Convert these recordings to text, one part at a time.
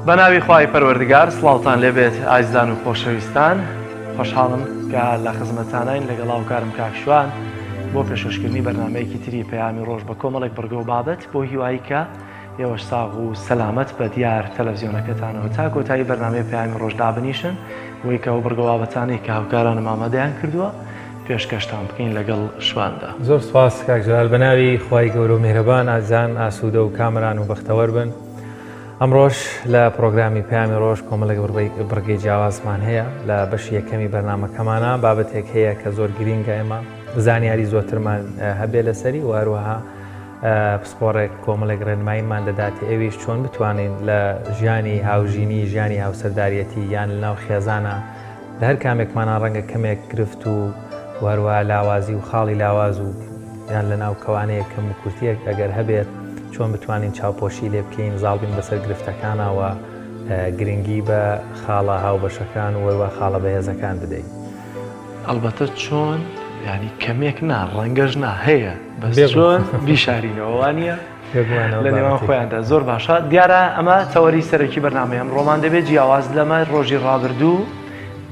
بەناوی خوای پەروەردگار سڵاوتان لێبێت ئازیزان و خۆشەویستان خۆشحاڵم کە لە خزمەتانین لەگەڵ هاوکارم کاک شوان بۆ پێشکەشکردنی بەرنمەیەکی تری پەیامی ڕۆژ بە کۆمەڵێک بڕگە و بابەت بۆ هیوایی کە ئێوەش ساغ و سەلامەت بە دیار تەلەفزیۆنەکەتانەوە تا کۆتایی بەرنامەی پەیامی ڕۆژ دابنیشن بۆی کە ئەو بڕگە بابەتانەی کە هاوکارانم ئامادەیان کردووە پێشکەشتان بکەین لەگەڵ شواندا. زۆر سوپاس کاک جەلال بەناوی خوای گەورە و میهرەبان ئازیزان ئاسوودە و کامەران و بەختەوەر بن ئەمڕۆش لە پرۆگرامی پەیامی ڕۆژ کۆمەڵێک بڕگەی جیاوازمان هەیە لە بەشی یەکەمی بەرنامەکەمانە بابەتێک هەیە کە زۆر گرینگە ئێمە زانیاری زۆرترمان هەبێ لەسەری و هەروەها پسپۆڕێک کۆمەڵێک ڕێنماییمان دەداتێ ئەویش چۆن بتوانین لە ژیانی هاوژینی ژیانی هاوسەرداریەتی یان لەناو خێزانە لە هەر کامێکمانا ڕەنگە کەمێک گرفت و وهەروەها لاوازی و خاڵی لاواز و یان لە ناو کەوانەیەک کەم و کورتیەک ئەگەر هەبێت چۆن بتوانین چاوپۆشی لێ بکەین زاڵ بین بەسەر گرفتەکانا و گرنگی بە خاڵە هاوبەشەکان و وەروا خاڵە بەهێزەکان بدەین. ئەڵبەتە چۆن یانی کەمێک نا ڕەنگەش نا هەیە بەس چۆن بیشارینەوە وانە لە نێوان خۆیاندا زۆر باشە دیارە ئەمە تەوەری سەرەکی بەرنامەی ئەمڕۆمان دەبێت جیاواز لەمە ڕۆژی ڕابردوو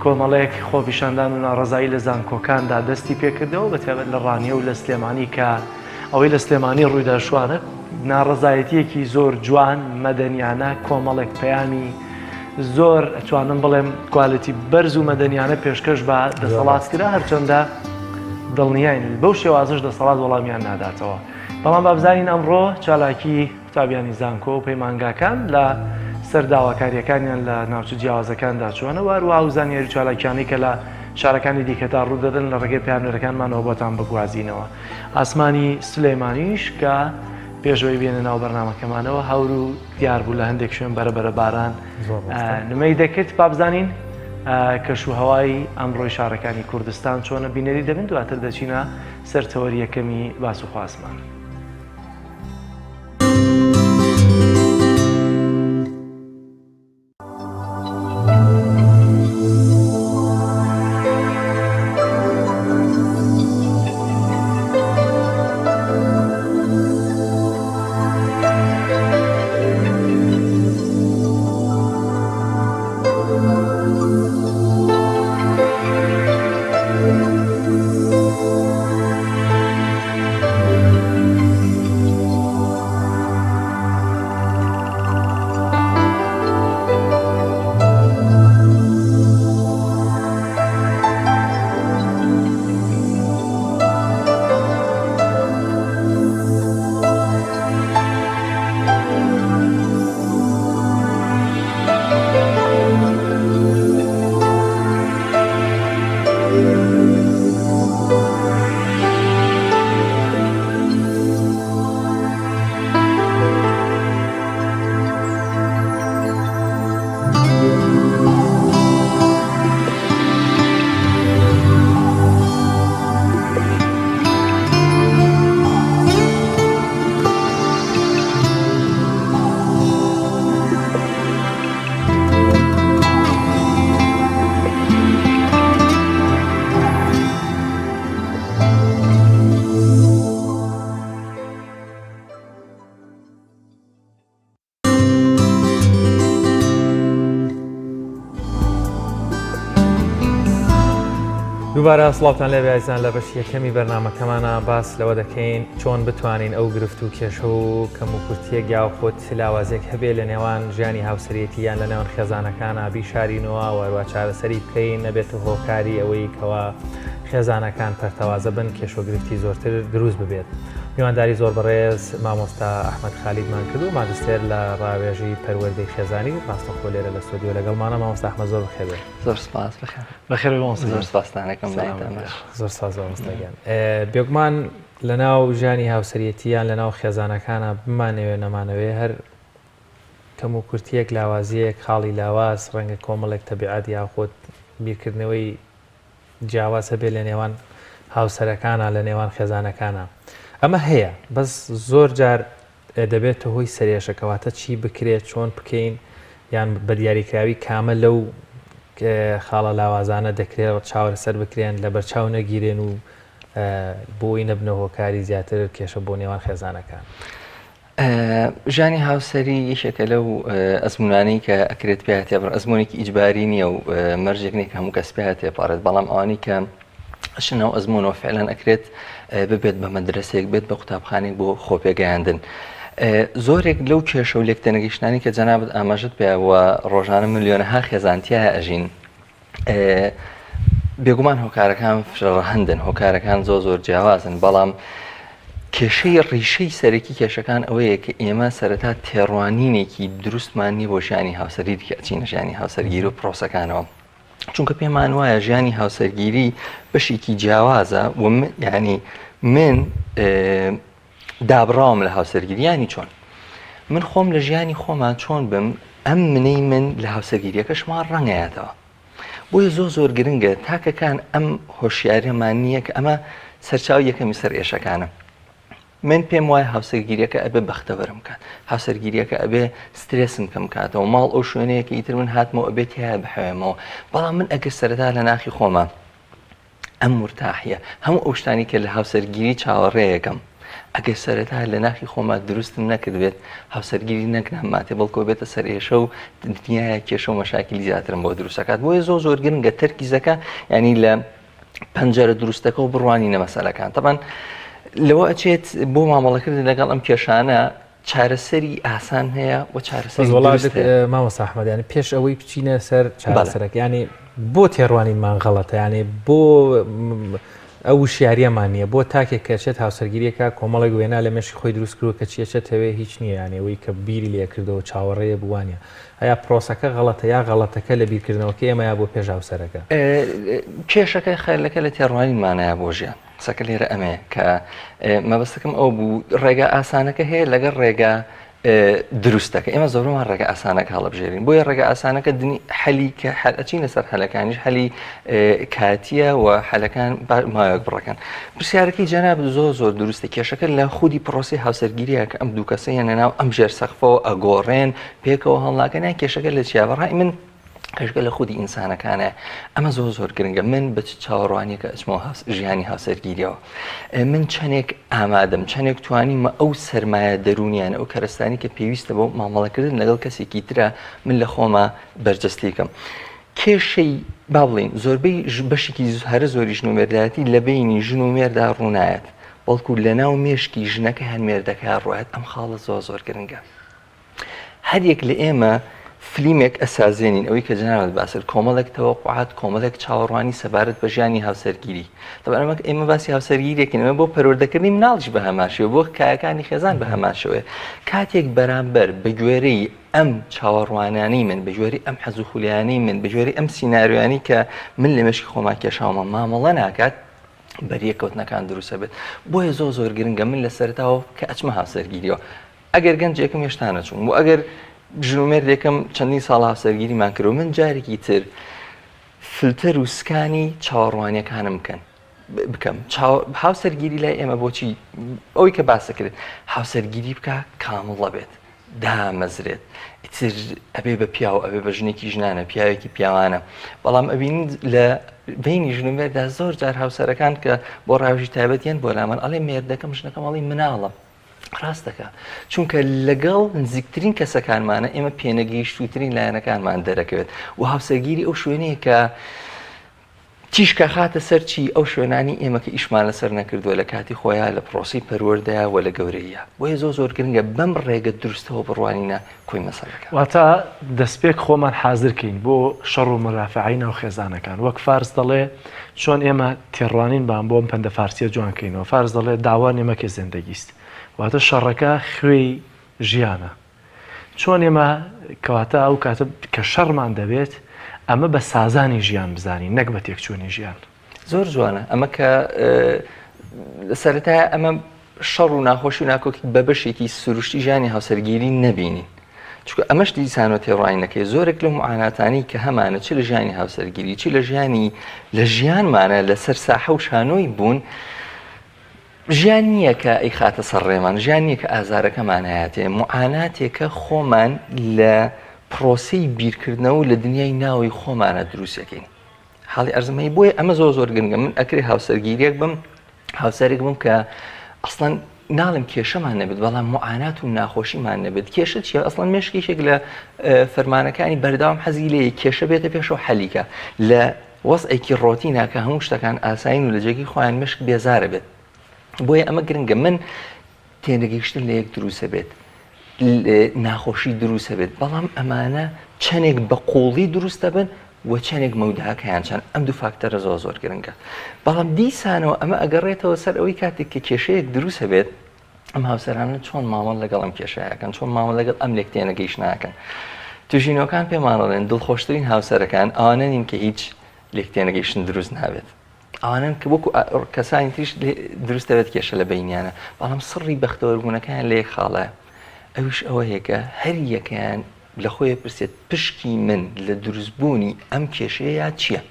کۆمەڵێک خۆپیشاندان و ناڕەزایی لە زانکۆکاندا دەستی پێکردەوە بە تایبەت لە ڕانیە و لە سلێمانی کە ئەوەی لە سلێمانی ڕوویدا شوانە ناڕەزایەتیەکی زۆر جوان مەدەنیانە کۆمەڵێک پەیامی زۆر ئەتوانم بڵێم quality بەرز و مەدەنیانە پێشکەش بە دەسەڵات کرا هەرچەندە دڵنیاین بەو شێوازش دەسەڵات وەڵامیان ناداتەوە بەڵام با بزانین ئەمڕۆ چالاکی قوتابیانی زانکۆ و پەیمانگاکان لە سەر داواکاریەکانیان لە ناوچە جیاوازەکاندا چۆنە و هەروەها ئەو زانیاری و چالاکیانەی کە لە شارەکانی دیکەدا ڕوودەدەن لە ڕێگەی پەیامنێرەکانمانەوە بۆتان بگوازینەوە. ئاسمانی سلێمانیش کە پێشەوەی بێنە ناو بەرنامەکەمانەوە هەور و دیار بوو لە هەندێک شوێن بەرەبەرە باران نمەی دەکرد با بزانین کەش و هەوای ئەمڕۆی شارەکانی کوردستان چۆنە بینەری دەبن دواتر دەچینە سەر تەوەری یەکەمی باس و خواسمان. دووبارە سڵاوتان لێبێ ئازیزان لە بەشی یەکەمی بەرنامەکەمانە باس لەوە دەکەین چۆن بتوانین ئەو گرفت و کێشە و کەم و کورتیەک یاخود لاوازێک هەبێ لە نێوان ژیانی هاوسەرێتی یان لە نێوان خێزانەکانە بیشارینەوە وەروە چارەسەری بکەین نەبێتە هۆکاری ئەوەی کەوا خێزانەکان پەرتەوازە بن کێشە و گرفتی زۆرتر دروست ببێت. میوانداری زۆر بەڕێز مامۆستا ئەحمەد خالیدمان کردو ماجستێر لە ڕاوێژی پەروەردەی خێزانی ڕاستەخۆ لێرە لە ستۆدیۆ لەگەڵمانە مامۆستا ئەحمەد زۆر بەخێر بێن. زۆر سپاس بەخێر بەخێر بێ مامۆستا زۆر سپاستان ئەکەم لایتان. زۆر سپاس مامۆستا گیان. بێگومان لەناو ژیانی هاوسەریەتی یان لەناو خێزانەکانا بمانەوێ نەمانەوێ هەر کەموکورتییەک، لاوازییەک، خاڵی لاواز، ڕەنگە کۆمەڵێک تەبیعەت یاخود بیرکردنەوەی جیاواز هەبێت لە نێوان هاوسەرەکانا، لە نێوان خێزانەکانا. ئەمە هەیە، بەس زۆر جار دەبێتە هۆی سەرێشە، کەواتە چی بکرێت، چۆن بکەین، یان بە دیاریکراوی کامە لەو خاڵە لاوازانە دەکرێت چاوەرەسەر بکرێن، لەبەرچاو نەگیرێن و بۆی نەبنە هۆکاری زیاتر کێشە بۆ نێوان خێزانەکان. ژیانی هاوسەری یەکێکە لەو ئەزمونانەی کە ئەکرێت پیا تێپەڕ ئەزمونێکی ئیجباری نییە و مەرجێک نییە کە هەموو کەس پیا تێپەڕێت بەڵام ئەوانەی کە ئەچنە ناو ئەزمونەوە فعلەن ئەکرێت ببێت بە مەدرسێک بێت بە قوتابخانێک بۆ خۆپێگەیاندن. زۆرێک لەو کێشە و لێکتێنەگەیشتنانی کە جەنابت ئاماژت پێ و ڕۆژانە ملیۆنەها خێزان تیایا ئەژین بێگومان هۆکارەکان فرەڕەهەندن هۆکارەکان زۆر زۆر جیاوازن بەڵام کێشەی ڕیشەی سەرەکی کێشەکان ئەوەیە کە ئێمە سەرەتا تێڕوانینێکی دروستمان نییە بۆ ژیانی هاوسەرگیری کە ئەچینە ژیانی هاوسەرگیری و پرۆسەکانەوە چونکە پێمان وایە ژیانی هاوسەرگیری بەشێکی جیاوازە و ینی من دابڕاوم لە هاوسەرگیری یانی چۆن من خۆم لە ژیانی خۆمان چۆن بم ئەم منەی من لە هاوسەرگیریەکەشمان ڕەنگەیەتەوە بۆیە زۆر زۆر گرنگە تاکەکان ئەم هۆشیاریەمان نییە کە ئەمە سەرچاو یەکەمی سەر ئێشەکانە من پێم وایە هاوسەرگیریەکە ئەبێ بەختەوەرم کات هاوسەرگیریەکە ئەبێ سترێسم کەم کاتەوە ماڵ ئەو شوێنەیە کە ئیتر من هاتمەوە ئەبێ تیایا بحەوێمەوە بەڵام من ئەگەر سەرەتا لە ناخی خۆما ئەم مورتاحیە هەموو ئەو شتانی کە لە هاوسەرگیری چاوەڕێیەکەم ئەگەر سەرەتا لە ناخی خۆما دروستم نەکردبێت هاوسەرگیری نەک ناماتێ بەڵکۆ بێتە سەر ئێشە و دنیایە کێشە و مەشاکلی زیاترم بۆ دروستەکات بۆیە زۆر زۆر گرنگە تەرکیزەکە ینی لە پەنجەرە دروستەکە و بڕوانینە مەسەلەکان تەبان لەوە ئەچێت بۆ مامەڵەکردن لەگەڵ ئەم کێشانە چارەسەری ئاسان هەیە و چارەسەری دروست هەیە. مامۆستا ئەحمەد یانی پێش ئەوەی بچینە سەر چارەسەرەکە یانی بۆ تێڕوانینمان غەڵەتە یانی بۆ ئەو وشیاریەمان نییە بۆ تاکێک کە چێت هاوسەرگیریەکە کۆمەڵێک وێنا لە مێشکی خۆی دروست کردووە کە چیەچێت تەوێ هیچ نییە یانی ئەوەی کە بیری لێ کردەوە چاوەڕێیە بووانە ئەیا پرۆسەکە غەڵەتە یا غەڵەتەکە لە بیرکردنەوەکە ئێمە یا بۆ پێش هاوسەرەکە؟ کێشەکە خەلەکە لە تێڕوانینمانایە بۆ ژیان قسەکە لێرە ئەمەیە کە مەبەستەکەم ئەو بوو ڕێگا ئاسانەکە هەیە لەگەڵ ڕێگا دروستەکە ئێمە زۆرمان ڕێگە ئاسانەکە هەڵبژێرین بۆیە ڕێگە ئاسانەکە دنی حەلی کە حەل ئەچینە سەر حەلەکانیش حەلی کاتیە و حەلەکان ماوەک بڕەکەن پرسیارەکەی جەناب زۆر زۆر دروستە کێشەکە لە خودی پرۆسی هاوسەرگیریە کە ئەم دوو کەسە یەنە ناو ئەم ژێر سەقفەوە ئەگۆڕێن پێکەوە هەڵناکەن یان کێشەکە لە چیا بەڕای من کێشەکە لە خودی ئینسانەکانە ئەمە زۆر زۆر گرنگە من بە چ چاوەڕوانیەکە ئەچمەوە ژیانی هاوسەرگیریەوە من چەندێک ئامادەم چەندێک توانیمە ئەو سەرمایە دەرونیان ئەو کەرەستانی کە پێویستە بۆ مامەڵەکردن لەگەڵ کەسێکی ترە من لە خۆمە بەرجەستیکەم کێشەی با بڵین زۆربەی بەشێکی هەرە زۆری ژن و مێردایەتی لە بینی ژن و مێردا ڕوونایەت بەڵکو لە ناو مێشکی ژنەکە هەن مێردەکە ڕوات ئەم خاڵە زۆر زۆر گرنگە هەر یەک لە ئێمە فلیمێک ئەسازێنین ئەوەی کە جەنابت باس کرد کۆمەڵێک تەوەقعات کۆمەڵێک چاوەڕوانی سەبارەت بە ژیانی هاوسەرگیری طبعا ئەمە ئێمە باسی هاوسەرگیریەکەین ئەمە بۆ پەروەردەکردنی مناڵیش بە هەمان شێوە بۆ کایەکانی خێزان بە هەمان شێوەیە کاتێک بەرامبەر بە گوێرەی ئەم چاوەڕوانانەی من بە گوێرەی ئەم حەز و خولیانەی من بە گوێرەی ئەم سیناریۆیانەی کە من لە مێشکی خۆما کێشاومە مامەڵە ناکات بەریەکەوتنەکان دروستە بێت بۆیە زۆر زۆر گرنگە من لە سەرتاوە کە ئەچمە هاوسەرگیریەوە ئەگەر گەنجێکم هێشتا نەچووم و ئەگەر ژن و مێردێکم چەندین ساڵ هاوسەرگیریمان کرد و من جارێکی تر فلتەر و سکانی چاوەڕوانیەکانم بکەن بکەم هاوسەرگیری لای ئێمە بۆچی ئەوی کە باسەکرێت هاوسەرگیری بکە کامڵە بێت دامەزرێت ئیتر ئەبێ بە پیاو ئەبێ بە ژنێکی ژنانە پیاوێکی پیاوانە بەڵام ئەبین لە بینی ژن و مێردا زۆر جار هاوسەرەکان کە بۆ ڕاوژی تایبەتیان بۆ لامان ئەڵێ مێردەکەم ژنەکەم ئەڵی مناڵم ڕاست دەکا چونکە لەگەڵ نزیکترین کەسەکانمانە ئێمە پێنەگەیشتووترین لایەنەکانمان دەرەکەوێت و هاوسەرگیری ئەو شوێنەیە کە تیشکە خاتە سەر چی ئەو شوێنانی ئێمە کە ئیشمان لەسەر نەکردووە لە کاتی خۆیان لە پرۆسی پەروەردەیە و لە گەورەیە بۆیە زۆر زۆر گرنگە بەم ڕێگە دروستەوە بڕوانینە کۆی مەسەلەکە. واتە دەستپێک خۆمان حازر کەین بۆ شەڕ و مورافەعەی ناو خێزانەکان. وەک فارس دەڵێ چۆن ئێمە تێڕوانین بان بۆ ئەم پەندە فارسیە جوان کەینەوە. فارس دەڵێ داوا نمەکێ زندگیست. واتە شەڕەکە خوێی ژیانە. چۆن ئێمە کەواتە ئەو کاتە کە شەڕمان دەبێت ئەمە بە سازانی ژیان بزانین نەک بە تێکچوونی ژیان. زۆر جوانە ئەمە کە سەرەتا ئەمە شەڕ و ناخۆشی و ناکۆکی بە بەشێکی سروشتی ژیانی هاوسەرگیری نەبینین چونکە ئەمەش دیسانەوە تێڕوانینەکەی زۆرێک لەو معاناتانی کە هەمانە چ لە ژیانی هاوسەرگیری چ لە ژیانی لە ژیانمانە لەسەر ساحە و شانۆی بوون ژیان نییە کە ئەیخاتە سەر ڕێمان ژیان نییە کە ئازارەکەمان هاتێ معاناتێکە خۆمان لە پرۆسەی بیرکردنەوە لە دنیای ناوی خۆمانە دروستەکەین حاڵی ئەرزم هەیە بۆیە ئەمە زۆر زۆر گرنگە من ئەکرێ هاوسەرگیریەک بم هاوسەرێک بم کە ئەسڵەن ناڵێم کێشەمان نەبێت بەڵام معانات و ناخۆشیمان نەبێت کێشە چیە ئەسڵەن مێشک یەکێک لە فەرمانەکانی بەردەوام حەزی لێ کێشە بێتە پێشەوە حەلیکە لە وەزعێکی ڕۆتینا کە هەموو شتەکان ئاسایین و لە جێگەی خۆیان مێشک بێزارە بێت بۆیە ئەمە گرنگە من تێنەگەیشتن لە یەک دروسە بێت ناخۆشی دروسە بێت بەڵام ئەمانە چەندێک بە قوڵی دروستە بن و چەندێک مەوداکەیان چەند ئەم دوو فاکتەرە زۆر زۆر گرنگە بەڵام دیسانەوە ئەمە ئەگەڕێتەوە سەر ئەوەی کاتێک کە کێشەیەک دروستە بێت ئەم هاوسەرانە چۆن مامەڵ لەگەڵ ئەم کێشەیەکەن چۆن مامەڵ لەگەڵ ئەم لێک تێنەگەیشتناکەن توژینەوەکان پێمانڵێن دڵخۆشترین هاوسەرەکان ئەوانە نین کە هیچ لێک تێنەگەیشتن دروست نابێت ئەوانەن کە وەکو کەسانی تریش دروست دەبێت کێشە لە بینیانە بەڵام سڕی بەختەوەربوونەکان لە یەک خاڵە ئەویش ئەوەیە کە هەر یەکەیان لە خۆی پرسێت پشکی من لە دروستبوونی ئەم کێشەیە چییە؟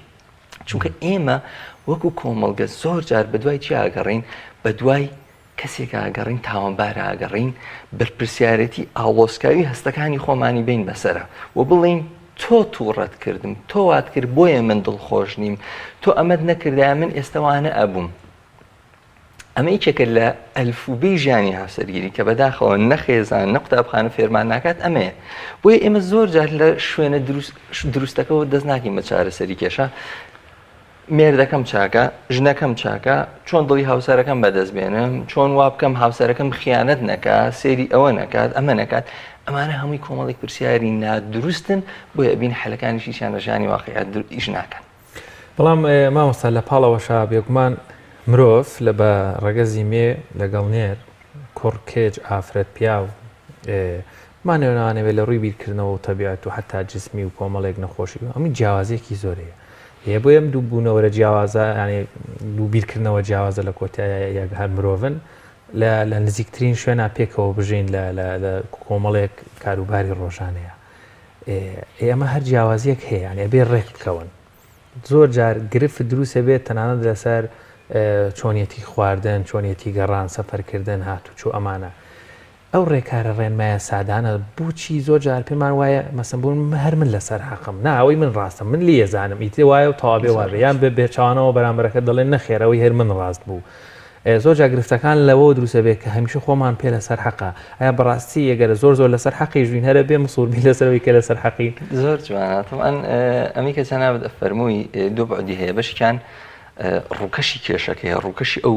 چونکە ئێمە وەکو کۆمەڵگە زۆر جار بەدوای چیا ئەگەڕین بەدوای کەسێک ئاگەڕین تاوانبار ئاگەڕین بەرپرسیارەتی ئاڵۆزکاوی هەستەکانی خۆمانی بین بەسرە و بڵین تۆ تووڕەت کردم تۆ وات کرد بۆیە من دڵخۆش نیم تۆ ئەمەت نەکردای من ئێستەوانە ئەبووم ئەمە یەکێکە لە ئەلفوبێی ژیانی هاوسەرگیری کە بەداخەوە نە خێزان نە قوتابخانە فێرمان ناکات ئەمەیە بۆیە ئێمە زۆر جار لە شوێنە دروستەکەەوە دەست ناکەین بە چارەسەری کێشە مێردەکەم چاکە ژنەکەم چاکە چۆن دڵی هاوسەرەکەم بەدەست بێنم چۆن وا بکەم هاوسەرەکەم خیانەت نەکا سێری ئەوە نەکات ئەمە نەکات ئەمانە هەمووی کۆمەڵێک پرسیاری نادروستن بۆیە ئەبین حەلەکانیشیان لە ژیانی واقعیا ئیش ناکەن. بەڵام مامۆستا لە پاڵەوەشا بێگومان مرۆڤ لە بە ڕەگەزی مێ لەگەڵ نێر کوڕ کێج ئافرەت پیاو مانەوێنانەوێت لە ڕووی بیرکردنەوە و تەبیعەت و حتا جسمی و کۆمەڵێک نەخۆشی و هەمووی جیاوازیەکی زۆر هەیە هەیە بۆیە ئەم دوو بوونەوەرە جیاوازە یانێ دوو بیرکردنەوە جیاوازە لە کۆتایە یەک هەر مرۆڤن لە لە نزیکترین شوێنا پێکەوە بژین لە لە کۆمەڵێک کاروباری ڕۆژانەیە ئێمە هەر جیاوازیەک هەیە یانی ئەبێ ڕێک بکەون زۆر جار گرفت دروستە بێت تەنانەت لەسەر چۆنیەتی خواردن چۆنیەتی گەڕان سەفەرکردن هاتوچۆ ئەمانە ئەو ڕێکارە ڕێنمایە سادانە بۆچی زۆر جار پێمان وایە مەسەن بوون هەر من لەسەر حەقم نا ئەوەی من ڕاستم من لێزانم ئیتر وایە و تەواو بێ وابێ یان بە بێچوانەوە بەرامبەرەکە دەڵێن نەخێرەوەی هەر من ڕاست بوو زۆر جار گرفتەکان لەوەوە دروست ئەبێت کە هەمیشە خۆمان پێ لەسەر حەقە. ئایا بەڕاستی ئەگەر زۆر زۆر لەسەر حەقیش بین هەر ئەبێ مسوور بین لەسەر ئەوەی کە لەسەر حەقین؟ زۆر جوانە تەبعەن ئەمەی کە جەنابت ئەفەرمووی دوو بەعدی هەیە بەشێکیان ڕووکەشی کێشەکەیە ڕووکەشی ئەو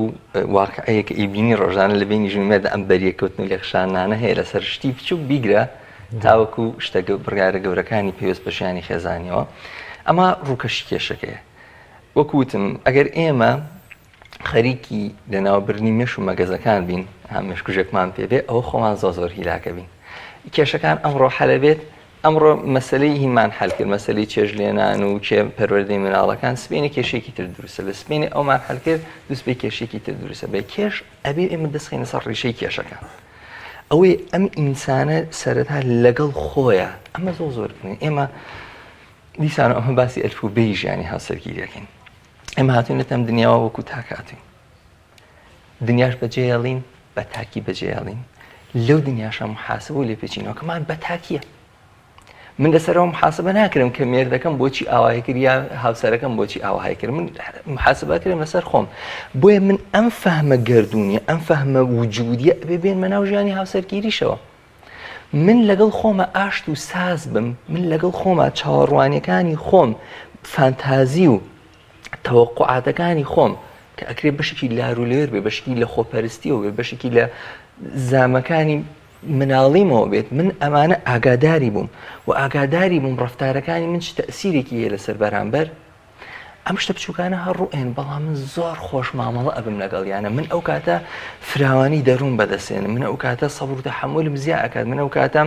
واقعەیە کە ئیبینی ڕۆژانە لە بینی ژن و مێردە ئەم بەریەکەوتن و لێکخشانانە هەیە لەسەر شتی بچووک بیگرە تاوەکو شتە بڕیارە گەورەکانی پێویست بە ژیانی خێزانیەوە ئەمە ڕووکەشی کێشەکەیە وەکو وتم ئەگەر ئێمە خەریکی لەناوبردنی مێش و مەگەزەکان بین ها مێشکوژێکمان پێ بێ ئەوە خۆمان زۆر زۆر هیلاکە بین کێشەکان ئەمڕۆ حەلە بێت ئەمڕۆ مەسلەی هینمان حل کرد مەسلەی چێژ لێنان و کێ پەروەردەی مناڵەکان سبینی کێشێکی تر دروستە بە سبینی ئەومان حل کرد دووسبەی کێشێکی تر دروستە بێ کێش ئەبێ ئێمە دەستخینە سەر ڕیشەی کێشەکان ئەوەی ئەم ئینسانە سەرەتا لەگەڵ خۆیان ئەمە زۆر زۆر ئێمە دیسان ئەمە باسی ئەلفوبێی ژیانی هاوسەرگیریەکەین ئێمە هاتوینەتە ئەم دنیاوە وەکو تاک هاتوین دنیاش بەجێڵین بە تاکی بەجێڵین لەو دنیاشە محاسب و لێپێچینەوەکەمان بە تاکیە من لەسەرەوە محاسبە ناکرم کە مێردەکەم بۆچی ئاوای کرد یا هاوسەرەکەم بۆچی ئاوهای کرد من محاسبە کرم لەسەر خۆم بۆیە من ئەم فەهمە گردردونیە ئەم فەهمە وجودیە ئەبێ بێنمە ناو ژیانی هاوسەرگیریشەوە من لەگەڵ خۆمە ئاشت و ساز بم من لەگەڵ خۆمە چاوەڕوانیەکانی خۆم فانتازی و تەوەقعاتەکانی خۆم کە ئەکرێ بەشێکی لار و لێر بێ بەشکی لە خۆپەرستیەوە بێ بەشێکی لە زامەکانی مناڵیمەوە بێت من ئەمانە ئاگاداری بووم و ئاگاداری بووم ڕفتارەکانی من چ تەسیرێکی هەیە لەسەر بەرامبەر ئەم شتە بچووکانە هەر ڕوئێن بەڵام من زۆر خۆش مامەڵە ئەبم لەگەڵیانە من ئەو کاتە فراوانی دەروون بەدەسێنم من ئەو کاتە سەبر و تەحەمولم زیا ئەکات من ئەو کاتە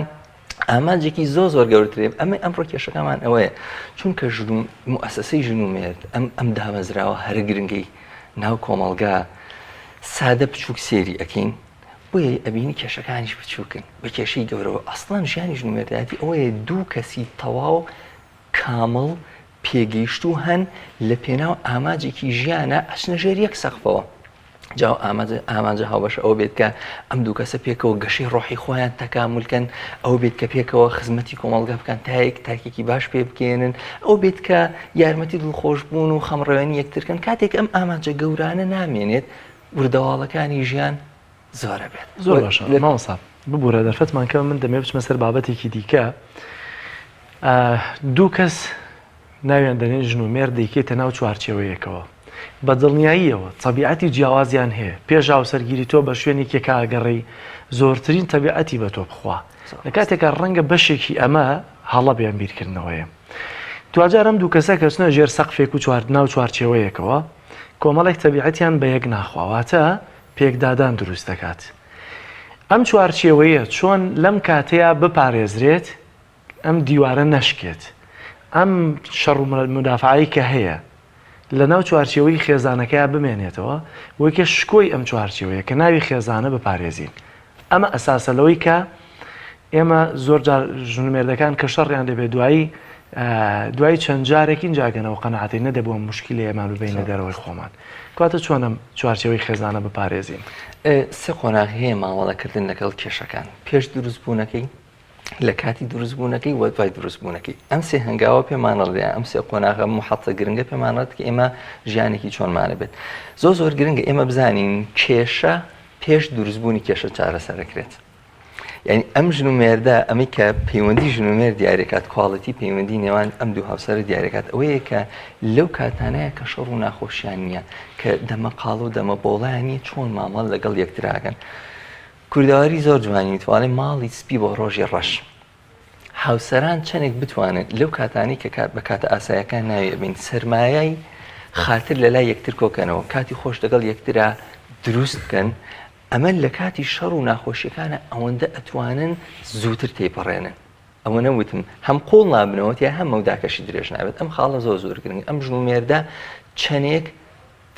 ئامانجێکی زۆر زۆر گەورترێ ئەمە ئەمڕۆ کێشەکەمان ئەوەیە چونکە ژن و موئەسەسەی ژن و مێرد ئەم ئەم دامەزراوە هەرە گرنگەی ناو کۆمەڵگا سادە بچووک سێری ئەکەین بۆیە ئەبینی کێشەکانیش بچووکن بە کێشەی گەورەوە ئەسڵەن ژیانی ژن و مێردایەتی ئەوەیە دوو کەسی تەواو کامڵ پێگەیشتوو هەن لە پێناو ئاماجێکی ژیانە ئەچنە ژێر یەک سەقفەوە جا ئامانجە هاوبەشە ئەوە بێت کە ئەم دوو کەسە پێکەوە گەشەی ڕۆحی خۆیان تەکامولکەن ئەو بێت کە پێکەوە خزمەتی کۆمەڵگە بکەن تایەک تاکێکی باش پێ بگەێنن ئەو بێت کە یارمەتی دڵخۆشبوون و خەمڕەوێنی یەکترکەن کاتێک ئەم ئامانجە گەورانە نامێنێت وردەواڵەکانی ژیان. زۆرە بێت. زۆر باشە مامۆستا ببورە دەرفەتمان کەمە من دەمەوێت بچمە سەر بابەتێکی دیکە دوو کەس ناویان دەنێن ژن و مێرد دەیکەیتە ناو چوارچێوەیەکەوە بە دڵنیاییەوە تەبیعەتی جیاوازیان هەیە پێش هاوسەرگیری تۆ بە شوێنێکێکا ئەگەڕێی زۆرترین تەبیعەتی بە تۆ بخوا لە کاتێکا ڕەنگە بەشێکی ئەمە هەڵە بێ ئەم بیرکردنەوەیە دواجار ئەم دوو کەسە کە چنە ژێر سەقفێک و چوار ناو چوارچێوەیەکەوە کۆمەڵێک تەبیعەتیان بە یەک ناخوا واتە پێکدادان دروست دەکات ئەم چوارچێوەیە چۆن لەم کاتەیە بپارێزرێت ئەم دیوارە نەشکێت، ئەم شەڕ و مودافعەی کە هەیە لە ناو چوارچێوەی خێزانەکەیا بمێنێتەوە بۆی کە شکۆی ئەم چوارچێوەیە کە ناوی خێزانە بپارێزین. ئەمە ئەساسە لەوەی کە ئێمە زۆر جار ژن و مێردەکان کە شەڕیان دەبێت دوایی دوای چەند جارێک اینجا گەنەوە قەناعەتی نەدەبوو ئەم موشکیلەیەمان ببەینە دەرەوەی خۆمان. کەواتە چۆن ئەم چوارچێوەی خێزانە بپارێزین؟ سێ قۆناغ هەیە مامەڵەکردن لەگەڵ کێشەکان، پێش دروستبوونەکەی، لە کاتی دروستبوونەکەی و دوای دروستبوونەکەی ئەم سێ هەنگاوە پێمانەڵێ ئەم سێ قۆناغە محەتە گرنگە پێمانەت کە ئێمە ژیانێکی چۆنمانە بێت زۆر زۆر گرنگە ئێمە بزانین کێشە پێش دروستبوونی کێشە چارەسەرەکرێت یعنی ئەم ژن و مێردە ئەمەی کە پەیوەندی ژن و مێرد دیارەکات quality پەیوەندی نێوان ئەم دوو هاوسەرە دیارەکات ئەوەیە کە لەو کاتانەیە کە شەڕ و ناخۆشیان نییە کە دەمەقاڵ و دەمە بۆڵیان نیە چۆن مامەڵ لەگەڵ یەکتراگەن کوردەواری زۆر جوانی وتوانێ ماڵی سپی بۆ ڕۆژی ڕەش. هاوسەران چەندێک بتوانن لەو کاتانی کە کات بە کاتە ئاسایەکان ناوی ئەبین سەرمایای خاتر لە لای یەکتر کۆکەنەوە کاتی خۆش لەگەڵ یەکترا دروست بکەن ئەمە لە کاتی شەڕ و ناخۆشیەکانە ئەوەندە ئەتوانن زووتر تێپەڕێنن ئەوە نەوتم هەم قوڵ نابنەوە تیا هەم مەوداکەشی درێژ نابێت ئەم خاڵە زۆر زۆر گرنگ ئەم ژن و مێردە چەندێک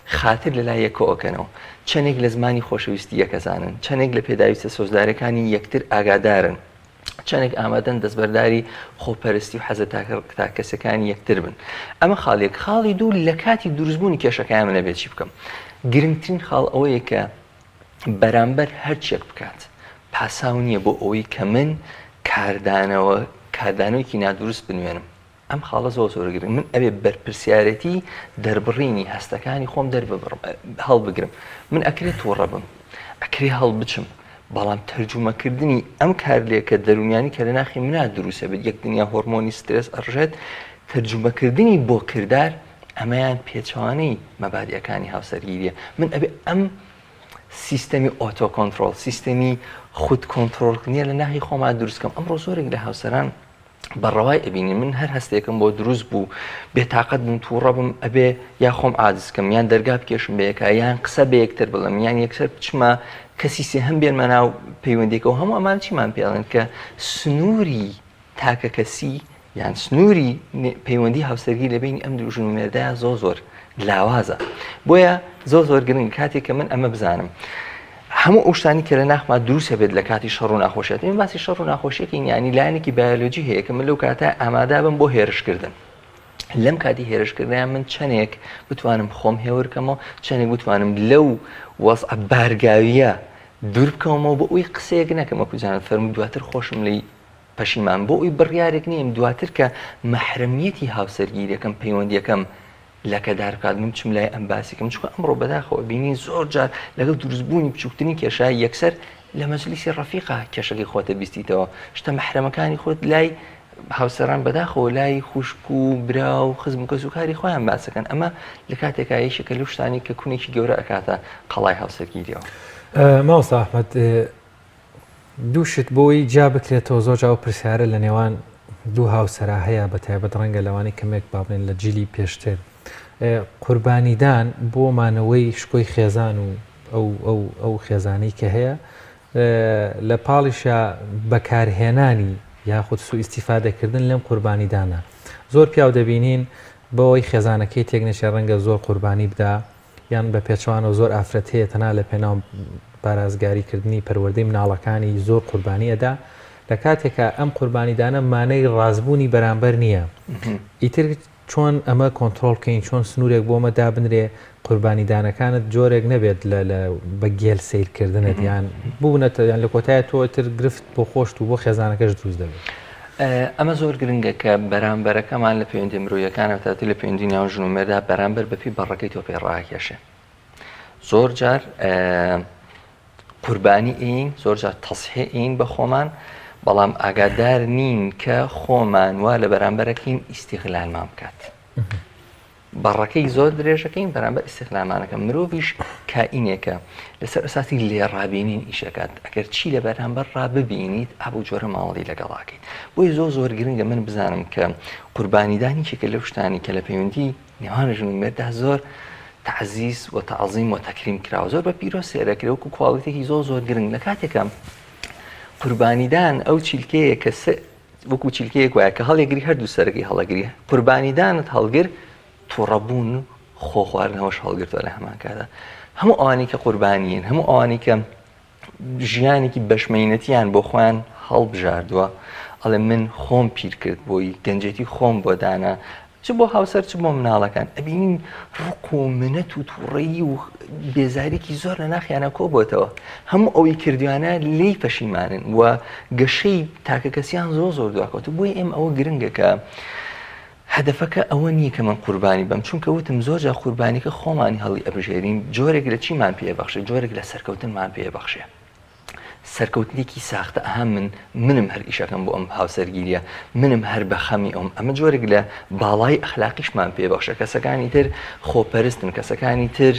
خاتر لە لای یەک کۆئەکەنەوە، چەنێک لە زمانی خۆشەویستی یەک ئەزانن، چەنێک لە پێداویستە سۆزدارەکانی یەکتر ئاگادارن، چەنێک ئامادەن دەستبەرداری خۆپەرستی و حەزە تاکەکەسەکانی یەکتر بن. ئەمە خاڵ یەک. خاڵی دوو، لە کاتی دروستبوونی کێشەکەیان من ئەبێت چی بکەم؟ گرنگترین خاڵ ئەوەیە کە بەرامبەر هەرچیەک بکات پاساو نییە بۆ ئەوەی کە من کاردانەوە کاردانەوەیەکی نادروست بنوێنم. ئەم خاڵە زۆر زۆر گرنگ من ئەبێ بەرپرسیارەتی دەربڕینی هەستەکانی خۆم دەرببڕم هەڵبگرم من ئەکرێ تووڕە بم ئەکرێ هەڵبچم بەڵام تەرجومەکردنی ئەم کارلێکە دەرونیانی کە لە ناخی منا دروستە بێت یەک دنیا هۆرمۆنی سترێس ئەڕژێت تەرجومەکردنی بۆ کردار ئەمەیان پێچەوانەی مەبادیەکانی هاوسەرگیریە من ئەبێ ئەم سیستەمی auto control سیستەمی خود کۆنترۆڵکردنیە لە ناخی خۆمان دروستکەم ئەمڕۆ زۆرێک لە هاوسەران بە ڕەوای ئەبینین من هەر هەستێکم بۆ دروست بوو بێتاقەت بووم تووڕە بم ئەبێ یا خۆم عاجز کەم یان دەرگا بکێشم بە یەکا یان قسە بە یەکتر بڵێم یان یەکسەر بچمە کەسی سێهەم بێنمە ناو پەیوەندیەکەوە هەموو ئەمان چیمان پێڵێن کە سنووری تاکەکەسی یان سنووری پەیوەندی هاوسەرگی لە بینی ئەم دوو ژن و مێردایە زۆر زۆر لاوازە بۆیە زۆر زۆر گرنگ کاتێک کە من ئەمە بزانم هەموو ئەو شتانی کە لە ناخما دروست هەبێت لە کاتی شەڕ و ناخۆشیات ئێمە باسی شەڕ و ناخۆشیەکەین یانی لایەنێکی بایۆلۆجی هەیە کە من لەو کاتە ئامادە بم بۆ هێرشکردن لەم کاتی هێرشکردنیان من چەندێک بتوانم خۆم هێورکەمەوە چەندێک بتوانم لەو وەزعە بارگاویە دوور بکەومەوە بۆ ئەوی قسەیەک نەکەم وەکو جانت فەرموو دواتر خۆشم لی پەشیمان بۆ ئەوی بڕیارێک نیم دواتر کە مەحرەمیەتی هاوسەرگیریەکەم پەیوەندیەکەم لەکەدار بکات من بچم لای ئەم باسی کەم چونکە ئەمڕۆ بەداخەوە بینین زۆر جار لەگەڵ دروستبوونی بچووکترین کێشە یەکسەر لە مەجلیسی ڕەفیقا کێشەکەی خۆتە بیستیتەوە شتە مەحرەمەکانی خۆت لای هاوسەران بەداخەوە لای خوشک و برا و خزم و کەس و کاری خۆیان باسەکەن ئەمە لە کاتێکا یەکێکە لەو شتانی کە کونێکی گەورە ئەکاتە قەڵای هاوسەرگیریەوە. مامۆستا ئەحمەد دوو شت بۆی جیا بکرێتەوە زۆر جا ئەو پرسیارە لە نێوان دوو هاوسەرا هەیە بە تایبەت ڕەنگە لەوانەی کەمێک با بڵێن لە جیلی پێشتر قوربانیدان بۆ مانەوەی شکۆی خێزان و ئەو ئەو ئەو خێزانەی کە هەیە لە پاڵیشا بەکارهێنانی یاخود سو ئیسیفادەکردن لەم قوربانیدانە زۆر پیاو دەبینین بەوەی خێزانەکەی تێک نەچێت ڕەنگە زۆر قوربانی بدا یان بە پێچەوانەوە زۆر ئافرەت هەیە تەنها لە پێناو پارازگاری کردنی پەروەردەی مناڵەکانی زۆر قوربانی ئەدا لە کاتێکا ئەم قوربانیدانە مانای ڕاستبوونی بەرامبەر نییە ئیتر چۆن ئەمە کۆنترۆڵ بکەین چۆن سنوورێک بۆ ئەمە دابنرێ قوربانیدانەکانت جۆرێک نەبێت لە لە بە گێل سەیرکردنت یان ببوونەتە یان لە کۆتایە تۆ ئیتر گرفت بۆ خۆشت و بۆ خێزانەکەش دروست دەبێت. ئەمە زۆر گرنگە کە بەرامبەرەکەمان لە پەیوەندیە مرۆیەکانە بەتایبەتی لە پەیوەندی ناو ژن و مێردا بەرامبەر بەپێی بەڕەکەی تۆ پێ ڕاکێشێ زۆر جار قوربانی ئین زۆر جار تەسحێ ئین بە خۆمان بەڵام ئاگادار نین کە خۆمان وا لە بەرامبەرەکەین ئیسیغلالمان بکات. بەڕەکەی زۆر درێژەکەین بەرامبەر ئیستیغلامانەکە مرۆڤیش کائینێکە لەسەر ئەساسی لێڕابینین ئیشەکات ئەگەر چی لە بەرامبەر ڕاببینیت ئابوو جۆرە ماڵی لەگەڵاکەیت بۆی زۆر زۆر گرنگە من بزانم کە قوربانیدان یەکێکە لەو شتانی کە لە پەیوەندی نێوان ژن و مێردا زۆر تعزیز و تعظیم و تەکریم کراوە زۆر بە پیرۆز سێرەکرێ وەکو quality ێکی زۆر زۆر گرنگ لە کاتێکە قوربانیدان ئەو چیلکەیە کە وەکو چیلکەیەک وایە کە هەڵیگری هەردوو سەرەکەی هەڵەگری قوربانیدانت هەڵگر توڕەبوون و خۆخواردنەوەش هەڵگرتووە لە هەمان کادا هەموو ئەوانەی کە قوربانیین هەموو ئەوانەی کە ژیانێکی بەشمەینەتیان بۆ خۆیان هەڵبژاردووە ئەڵێ من خۆم پیر کرد بۆی گەنجێتی خۆم بۆ دانا چ بۆ هاوسەر چ بۆ مناڵەکان ئەبینین ڕق و منەت و تووڕەیی و بێزارێکی زۆر لە ناخیانە کۆبۆتەوە هەموو ئەوەی کردویانە لێی پەشیمانن و گەشەی تاکەکەسیان زۆر زۆر دواکەوتو بۆیە ئێمە ئەوە گرنگە کە هەدەفەکە ئەوە نییە کە من قوربانی بم چونکە وتم زۆر جا قوربانیکە خۆمانی هەڵی ئەبژێرین جۆرێک لە چیمان پێ بەخشێ جۆرێک لە سەرکەوتنمان پێ بەخشێ سەرکەوتنێکی ساختە ئەها من منم هەر ئیشەکەم بۆ ئەم هاوسەرگیریە منم هەر بە خەمی ئەوم ئەمە جۆرێک لە باڵای ئەخلاقیشمان پێ بەخشە کەسەکانی تر خۆپەرستن کەسەکانی تر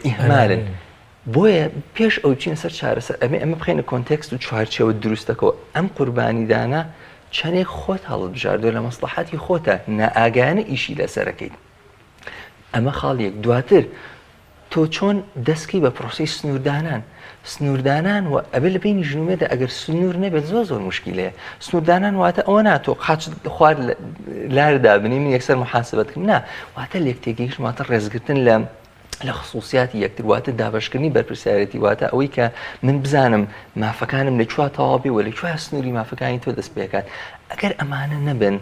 ئیهمالن بۆیە پێش ئەو چین سەر چارەسەر ئەمێ ئەمە بخێنە context و چوارچێوە دروستەکەەوە ئەم قوربانیدانە چەندێک خۆت هەڵبژاردۆ لە مەسلحاتی خۆتە نائاگایانە ئیشی لەسەرەکەیت ئەمە خاڵ یەک دواتر تۆ چۆن دەستکەی بە پرۆسەی سنووردانان سنووردانان و ئەبێ لە بینی ژن و مێردە ئەگەر سنوور نەبێت زۆر زۆر مشکلەیە سنووردانان واتە ئەوە نا تۆ قاچ خوار لار دابنی من یەکسەر محاسبەت کردم نا واتە لێک تێگەیشت واتە ڕێزگرتن لە لە خصوصیاتی یەکتر واتە دابەشکردنی بەرپرسیارێتی واتە ئەوەی کە من بزانم مافەکانم لە کوێ تەواو بێ و لە کوێ سنووری مافەکانی تۆ دەست پێکات ئەگەر ئەمانە نەبن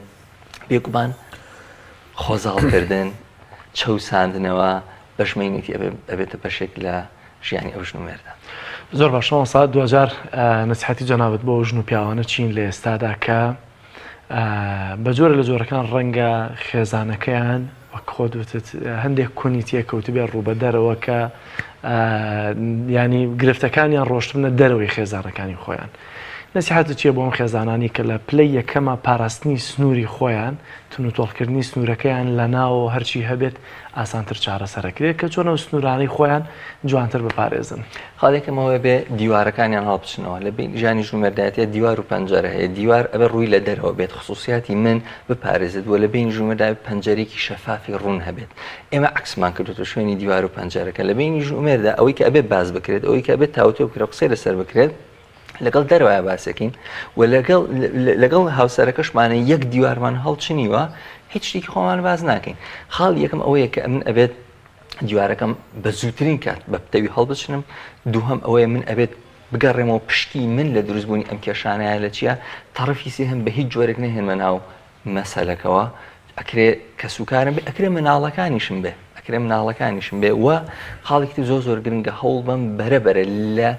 بێگومان خۆزاڵکردن، چەوساندنەوە، بەشمەینێتی ئەبێتە بەشێک لە ژیانی ئەو ژن و مێردە. زۆر باشە مامۆستا دواجار نەسیحەتی جەنابت بۆ ئەو ژن و پیاوانە چین لە ئێستادا کە بە جۆرە لە جۆرەکان ڕەنگە خێزانەکەیان وەک خۆت وتت هەندێک کونی تێکەوتبێ ڕوو بە دەرەوە کە ینی گرفتەکانیان ڕۆشتبنە دەرەوەی خێزانەکانی خۆیان نەسیحەتت چیە بۆ ئەم خێزانانی کە لە پلەی یەکەما پاراستنی سنووری خۆیان، توندوتۆڵکردنی سنوورەکەیان لە ناوەوە هەرچی هەبێت ئاسانتر چارەسەرەکرێت کە چۆن ئەو سنوورانەی خۆیان جوانتر بپارێزن؟ خاڵ یەکەم ئەوەیە بێ دیوارەکانیان هەڵبچنەوە لە بەینی ژیانی ژن و مێردایەتیا دیوار و پەنجەرە هەیە دیوار ئەبێ ڕووی لە دەرەوە بێت خصوصیاتی من بپارێزێت و لە بەینی ژن و مێردا پەنجەرێکی شەفافی ڕوون هەبێت ئێمە عەکسمان کردوتە شوێنی دیوار و پەنجەرەکە لە بەینی ژن و مێردا ئەوەی کە ئەبێ باس بکرێت ئەوەی کە ئەبێت تاوتوێ بکرێت قسەی لەسەر بکرێت لەگەڵ دەرەوە باسەکەین و لەگەڵ لەگەڵ هاوسەرەکەشمانە یەک دیوارمان هەڵچنیوە هیچ شتێکی خۆمان باز ناکەین خاڵ یەکەم ئەوەیە کە من ئەبێت دیوارەکەم بە زووترین کات بە پتەوی هەڵبچنم دووهەم ئەوەیە من ئەبێت بگەڕێمەوە پشتی من لە دروستبوونی ئەم کێشانەیە لە چییە تەڕفی سێهەم بە هیچ جۆرێک نەهێنمە ناو مەسەلەکەوە ئەکرێ کەسوکارم بێ ئەکرێ مناڵەکانیشم بێ ئەکرێ مناڵەکانیشم بێ و خاڵێکی تر زۆر زۆر گرنگە هەوڵ بەم بەرە بەرە لە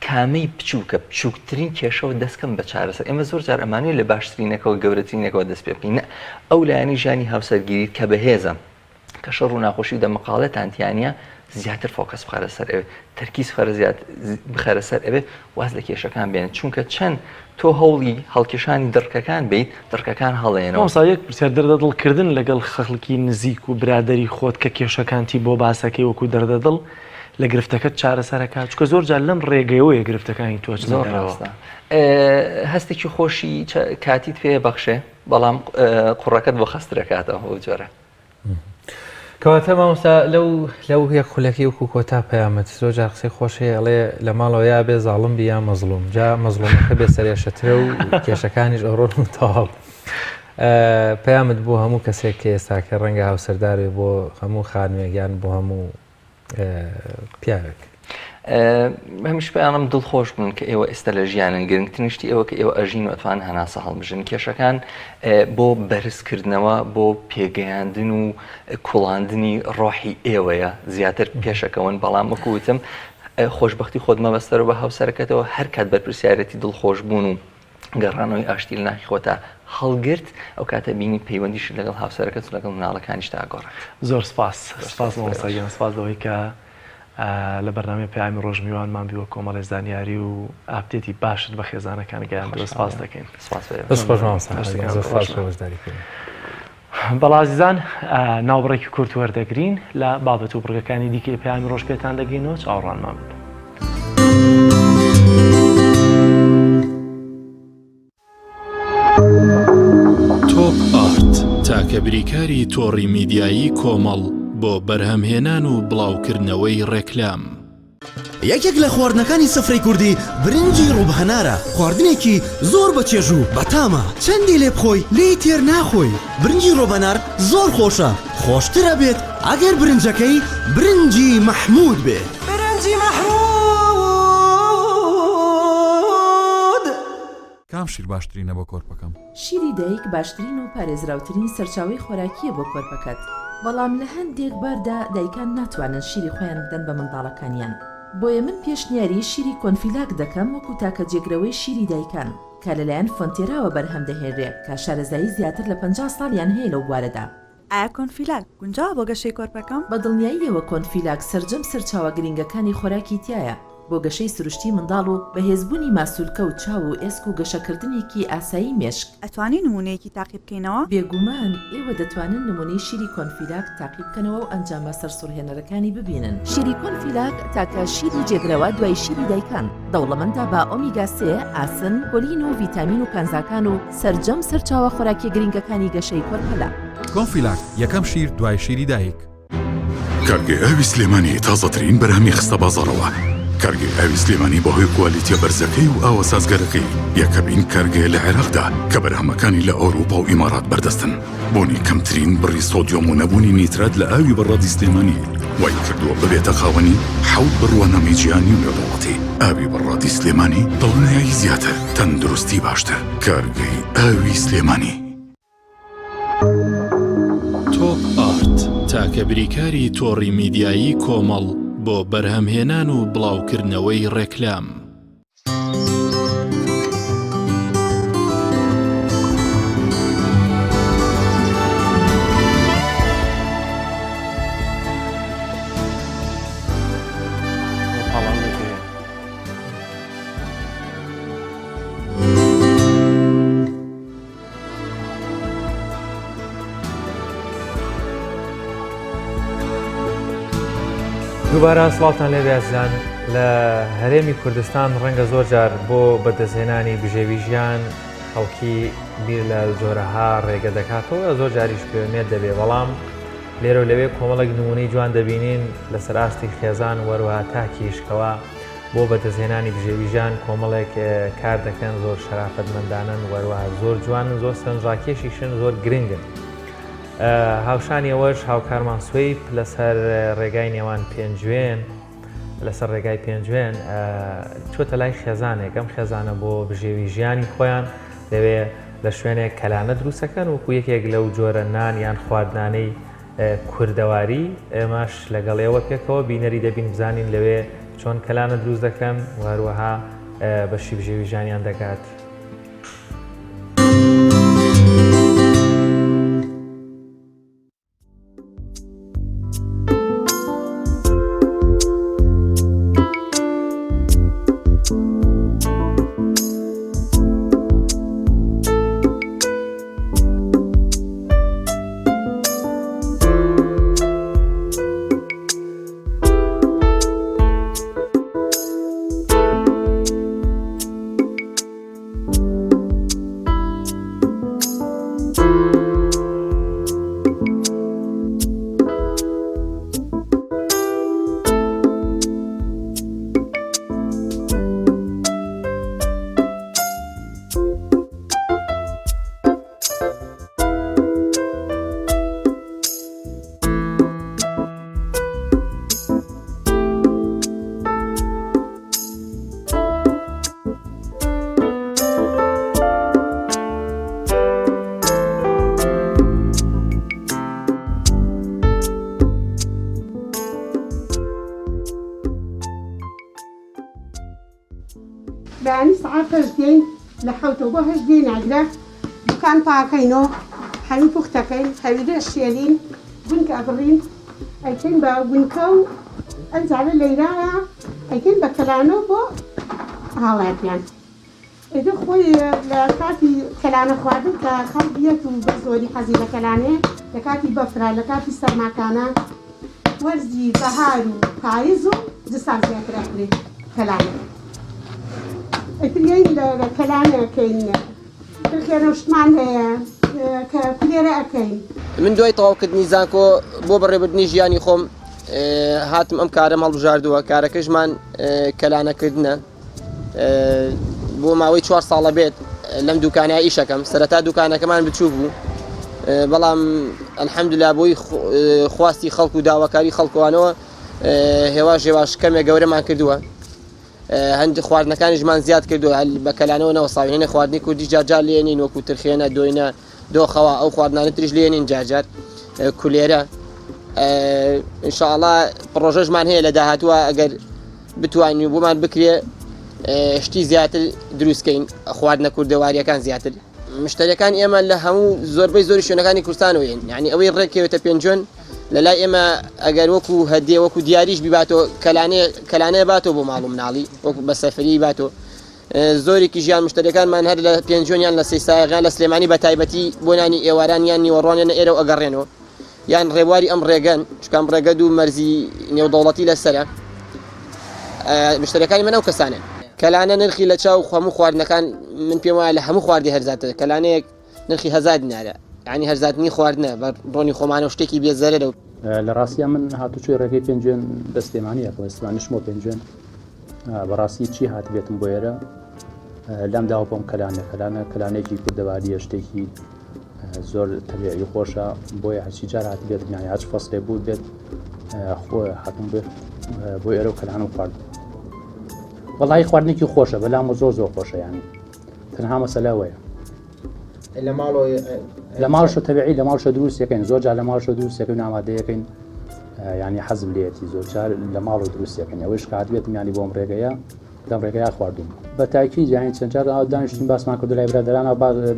کامەی بچووکە بچووکترین کێشەوە دەستکەم بە چارەسەر ئێمە زۆر جار ئەمانەوێت لە باشترینەکەەوە گەورەترینەکەەوە دەست پێ بکەین ئەو لایەنی ژیانی هاوسەرگیریت کە بەهێزە کە شەڕ و ناخۆشی و دەمەقاڵێتان تیانە زیاتر focus بخەرە سەر ئەوێ تەرکیز خەرە زیاد بخەرە سەر ئەوێ واز لە کێشەکان بێن چونکە چەند تۆ هەوڵی هەڵکێشانی دڕکەکان بیت دڕکەکان هەڵێنەوە. مامۆستا یەک پرسیار دەردە دڵ کردن لەگەڵ خەڵکی نزیک و برادەری خۆت کە کێشەکانتی بۆ باسەکەی وەکو دەردە دڵ لە گرفتەکەت چارەسەرەکا چونکە زۆر جار لەم ڕێگەیەوەیە گرفتەکانی تۆ ئەچنە زۆر دەرەوە. ڕاستە هەستێکی خۆشی کاتیت پێ بەخشێ بەڵام قوڕەکەت بۆ خەسترەکاتەوە بەو جۆرە. کەواتە مامۆستا لەو لەو یەک خولەکی وەکو کۆتا پەیامت زۆر جار قسەی خۆش هەیە ئەڵێ لە ماڵەوە یا بێ زاڵم بی یا مەزڵوم جا مەزڵومەکە بێ سەرێشەترە و کێشەکانیش ئەڕۆن و تەواو پەیامت بۆ هەموو کەسێک کە ئێستاکە ڕەنگە هاوسەردار بێ بۆ هەموو خانوێک یان بۆ هەموو پیاوێک. هەمیش پێیانم دڵخۆش بوون کە ئێوە ئێستا لە ژیانن گرنگترین شتی ئێوە کە ئێوە ئەژین و ئەتوان هەناسە هەڵبژن کێشەکان بۆ بەرزکردنەوە بۆ پێگەیاندن و کوڵاندنی ڕۆحی ئێوەیە زیاتر پێشەکەون بەڵام وەکوتم خۆشببختی خۆت مەبەستەرەوە بە هاوسەرەکەتەوە هەر کات بەرپرسیارەتی دڵخۆش بوون و گەڕانەوەی ئاشتی لە ناخی خۆتا هەڵگرت ئەو کاتە بینی پەیوەندیشت لەگەڵ هاوسەرەکەت و لەگەڵ مناڵەکانیشتا ئەگۆڕێت. زۆر سپاس سپاس مامۆستا گیان سپاس لەوەی کە. لە بەرنامەی پەیامی ڕۆژ میوانمان بووە کۆمەڵێ زانیاری و update ی باشت بە خێزانەکان گەیاندووە سپاس دەکەین. دەست خۆش مامۆستا زۆر سپاس بۆ بەشداریکردن. بەڵێ ئازیزان ناوبڕێکی کورت وەردەگرین لە بابەت و بڕگەکانی دیکەی پەیامی ڕۆژ پێتان دەگەینەوە چاوەڕوانمان بن. تۆپ ئارت تاکە بریکاری تۆڕی میدیایی کۆمەڵ بۆ بەرهەمهێنان و بڵاوکردنەوەی ڕێکلام. یەکێک لە خواردنەکانی سفرەی کوردی برنجی ڕوب هەنارە، خواردنێکی زۆر بە چێژ و بەتامە، چەندی لێ بخۆی لێی تێر ناخۆی، برنجی ڕۆب هەنار زۆر خۆشە، خۆشتر ئەبێت ئەگەر برنجەکەی برنجی مەحمود بێت. برنجی مەحمود. کام شیر باشترینە بۆ کۆرپەکەم؟ شیری دایک باشترین و پارێزراوترین سەرچاوەی خۆراکییە بۆ کۆرپەکەت، بەڵام لە هەندێک باردا دایکان ناتوانن شیری خۆیان بدەن بە منداڵەکانیان، بۆیە من پێشنیاری شیری کۆنفیلاک دەکەم وەکو تاکە جێگرەوەی شیری دایکان کە لەلایەن فۆنتێراوە بەرهەم دەهێنرێ کە شارەزایی زیاتر لە 50 ساڵیان هەیە لەو بوارەدا. ئایا کۆنفیلاک گونجاوە بۆ گەشەی کۆرپەکەم؟ بە دڵنیاییەوە کۆنفیلاک سەرجەم سەرچاوە گرنگەکانی خۆراکی تیایە بۆ گەشەی سروشتی منداڵ و بەهێزبوونی ماسولکە و چاو و ئێسک و گەشەکردنێکی ئاسایی مێشک. ئەتوانی نموونەیەکی تاقی بکەینەوە؟ بێگومان، ئێوە دەتوانن نموونەی شیری کۆنفیلاک تاقی بکەنەوە و ئەنجامە سەرسوڕهێنەرەکانی ببینن. شیری کۆنفیلاک تاکە شیری جێگرەوە دوای شیری دایکان، دەوڵەمەندە بە ئۆمیگا سێ، ئاسن، کۆلین و ڤیتامین و کانزاکان و سەرجەم سەرچاوە خۆراکیە گرنگەکانی گەشەی کۆرپەلە. کۆنفیلاک، یەکەم شیر دوای شیری دایک. کارگەی ئاوی سلێمانی تازەترین بەرهەمی خستە بازاڕەوە. کارگەی ئاوی سلێمانی بەهۆی کوالیتیە بەرزەکەی و ئاوە سازگارەکەی یەکەمین کارگەیە لە عێراقدا کە بەرهەمەکانی لە ئەوروپا و ئیمارات بەردەستن. بوونی کەمترین بڕی سۆدیۆم و نەبوونی نیترات لە ئاوی بەڕادی سلێمانی وای کردووە ببێتە خاوەنی حەوت بڕوانامەی جیهانی و نێودەوڵەتی. ئاوی بەڕادی سلێمانی دڵنیایی زیاتر، تەندروستی باشتر. کارگەی ئاوی سلێمانی. تۆپ ئارت تاکە بریکاری تۆڕی میدیایی کۆمەڵ بۆ بەرهەمهێنان و بڵاوکردنەوەی ڕێکلام. دووبارە سڵاوتان لێ بێزان لە هەرێمی کوردستان ڕەنگە زۆر جار بۆ بەدەستهێنانی بژێوی ژیان خەڵکی بیر لە جۆرەها ڕێگە دەکاتەوە زۆر جاریش پێمێت دەبێ بەڵام لێرە و لەوێ کۆمەڵێک نمونەی جوان دەبینین لەسەر ئاستی خێزان وەروە تاکیشکەوە بۆ بەدەستهێنانی بژێوی ژیان کۆمەڵێک کار دەکەن زۆر شەرافەتمەندانەن وەروەها زۆر جوانن زۆر سەرنجڕاکێشیشن زۆر گرنگن. هاوشانی ئەوەش هاوکارمان سوەیب لەسەر ڕێگای نێوان پێنجوێن لەسەر ڕێگای پێنجوێن چۆتە لای خێزانێک ئەم خێزانە بۆ بژێوی ژیانی خۆیان لەوێ لە شوێنێک کەلانە دروستەکەن وەکو یەکێک لەو جۆرە نان یان خواردنانەی کوردەواری، ئێمەش لەگەڵ ئێوە پێکەوە بینەری دەبین بزانین لەوێ چۆن کەلانە دروست دەکەن و هەروەها بەشی بژێوی ژیانیان دەگات. بەیانی سەعات هەشت دێین لە حەوتەوە بۆ هەشت دێین ئاگرە دوکان پاکەینۆ هەوی پوختەکەین هەویرە شێلین گونکە ئەبڕین ئەیکەین بە گونکە و. ئەنجارە لەیرایە ئەیکەین بە کەلانە بۆ هاوڵاتیان. ئیتر خۆی لە کاتی کەلانە خواردن کە خەڵک یەت و بە زۆری حەزی لە کەلانەیە لە کاتی بەفرا لە کاتی سەرماکانە وەرزی بەهار و پایز و زستان زیاتر ئەخورێ کەلانە ئیتر یەین لە کەلانە کەین ترخێنە و شتمان هەیە کە کولێرە ئەکەین. من دوای تەواوکردنی زانکۆ بۆ بەڕێوەبردنی ژیانی خۆم هاتم ئەم کارەم هەڵبژاردووە کارەکەشمان کەلانەکردنە بۆ ماوەی چوار ساڵە بێت لەم دوکانە ئیشەکەم سەرەتا دوکانەکەمان بچوو بوو بەڵام الحەمدللا بۆی خواستی خەڵک و داواکاری خەڵکوانەوە هێواش هێواش کەمێک گەورەمان کردووە هەند خواردنەکانیشمان زیاد کردووە بە کەلانەوە نەوەساوین هەنێ خواردنی کوردی جارجار لێنین وەکو ترخێنە دۆینە دۆخەوە ئەو خواردنانە تریش لێنین جارجار کولێرە ئینشاءڵا پڕۆژەشمان هەیە لە داهاتووە ئەگەر بتوانین و بۆمان بکرێ شتی زیاتر دروستکەین خواردنە کوردەواریەکان زیاتر مشتریەکان ئێمە لە هەموو زۆربەی زۆری شوێنەکانی کوردستانەوە یەن یعنی ئەوەی ڕێکەوێتە پێنجوێن لە لای ئێمە ئەگەر وەکو هەدیە وەکو دیاریش بیباتەوە کەلانێ کەلانەیە باتەوە بۆ ماڵ و مناڵی وەکو بە سەفری باتەوە زۆرێکی ژیان مشتریەکانمان هەر لە پێنجوێن یان لە سەیسایەغیان لە سلێمانی بە تایبەتی بۆ نانی ئێواران یان نیوەڕۆان یان ئێرە و ئەگەڕێنەوە یان ڕێبواری ئەم ڕێگەن چونکە ئەم ڕێگە دوو مەرزی نێودەوڵەتی لەسەرە مشتریەکانی من ئەو کەسانن کەلانە نرخی لە چاو هەموو خواردنەکان من پێم وایە لە هەموو خواردی هەرزانترە کەلانەیەک نرخی هەزار دینارە یعنی هەرزانترین خواردنە بە ڕۆنی خۆمانە و شتێکی بێ زەرەرە و لە ڕاستیا من هاتوچۆی ڕێگەی پێنجوێن بە سلێمانی یەکەوە سلێمانیشمەوە پێنجوێن بەڕاستی چی هاتبێتم بۆ ئێرە لام داوە بۆم کەلانە کەلانە کەلانێکی کوردەواریە شتێکی زۆر تەبیعی خۆشە بۆیە هەرچی جار هاتبێت یانی هەرچ فەسلێ بوو بێت خۆ هاتم بێت بۆ ئێرە و کەلانم خوارد وەڵی خواردنێکی خۆشە بەلام و زۆر زۆر خۆشە ینی تەنها مەسەلە ئەوەیە لە ماڵەوە لە ماڵشە تەبیعی لە ماڵشە دروستەکەین زۆر جار لە ماڵشە دروستەکەین ئامادەیەکەین ینی حەزم لێتی زۆر جار لە ماڵ و دروستەکەین ئەوەیش کات بێت میانی بۆم ڕێگەیە لەم ڕێگەیە خواردوم بە تاکی یانی چەند جار دانیشتین باسمان کردو لای برادەرانە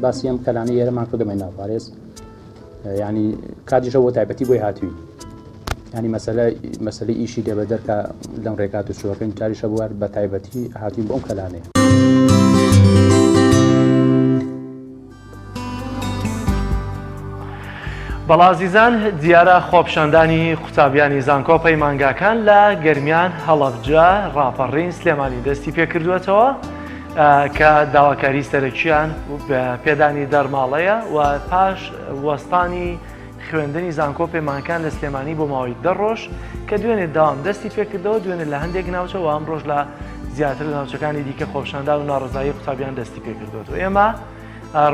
باسی ئەم کەلانەی ئێرەمان کردو مەی ناوپارێز ینی کاتیشە بۆ تایبەتی بۆی هاتووی ینی مەسەلە مەسەلی ئیشی لێ بە دەرکە لەم ڕێگات و چوەکەین جاریشە بوار بە تایبەتی هاتوین بۆ ئەم کەلانەیە. بەڵازیزان دیارە خۆپیشاندانی قوتابیانی زانکۆ پەیمانگاکان لە گەرمیان هەڵەبجە ڕاپەڕین سلێمانی دەستی پێکردووەتەوە کە داواکاری سەرەکیان پێدانی دەرماڵەیە و پاش وەستانی خوێندنی زانکۆ پەیمانکان لە سلێمانی بۆ ماوەی دە ڕۆژ کە دوێنێ داوام دەستی پێکردەوە دوێنێ لە هەندێک ناوچە و ئەمڕۆژ لە زیاتر لە ناوچەکانی دیکە خۆپیشاندان و ناڕەزایی قوتابیان دەستی پێکردوەوە ئێمە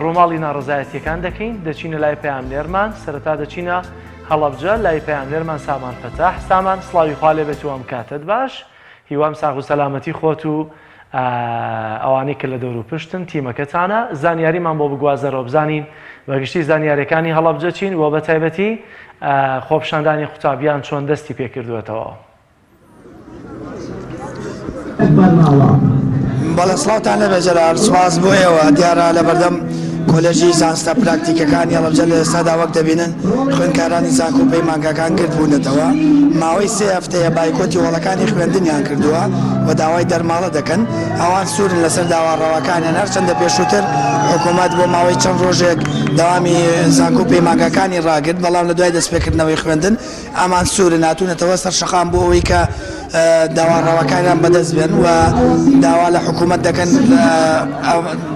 ڕووماڵی ناڕەزایەتییەکان دەکەین، دەچینە لای پەیامنێرمان، سەرەتا دەچینە هەڵەبجە لای پەیامنێرمان سامان فەتاح. سامان سڵاوی خوا لێبێت و ئەم کاتەت باش، هیوام ساغ و سەلامەتی خۆت و ئەوانەی کە لە دەور و پشتن تیمەکەتانە، زانیاریمان بۆ بگوازەرەوە بزانین بە گشتی زانیاریەکانی هەڵەبجە چین و بە تایبەتی خۆپیشاندانی قوتابیان چۆن دەستی پێکردووەتەوە. بەڵێ سڵاوتان لێبێ جەلال سوپاس بۆ ئێوە دیارە لەبەردەم کۆلێژی زانستە پراکتیکەکانی هەڵەبجە لە ئێستادا وەک دەبینن خوێندکارانی زانکۆ و پەیمانگاکان گرد بوونەتەوە ماوەی سێ هەفتەیە بایکۆتی هۆڵەکانی خوێندنیان کردووە و داوای دەرماڵە دەکەن ئەوان سوورن لەسەر داوا ڕەواکانیان هەرچەندە پێشووتر حکوومەت بۆ ماوەی چەند ڕۆژێک دەوامی زانکۆ و پەیمانگاکانی ڕاگرت بەڵام لە دوای دەستپێکردنەوەی خوێندن ئامان سوورن هاتوونەتەوە سەر شەقام بۆ ئەوەی کە داوا ڕەواکانیان بەدەست بێن و داوا لە حکوومەت دەکەن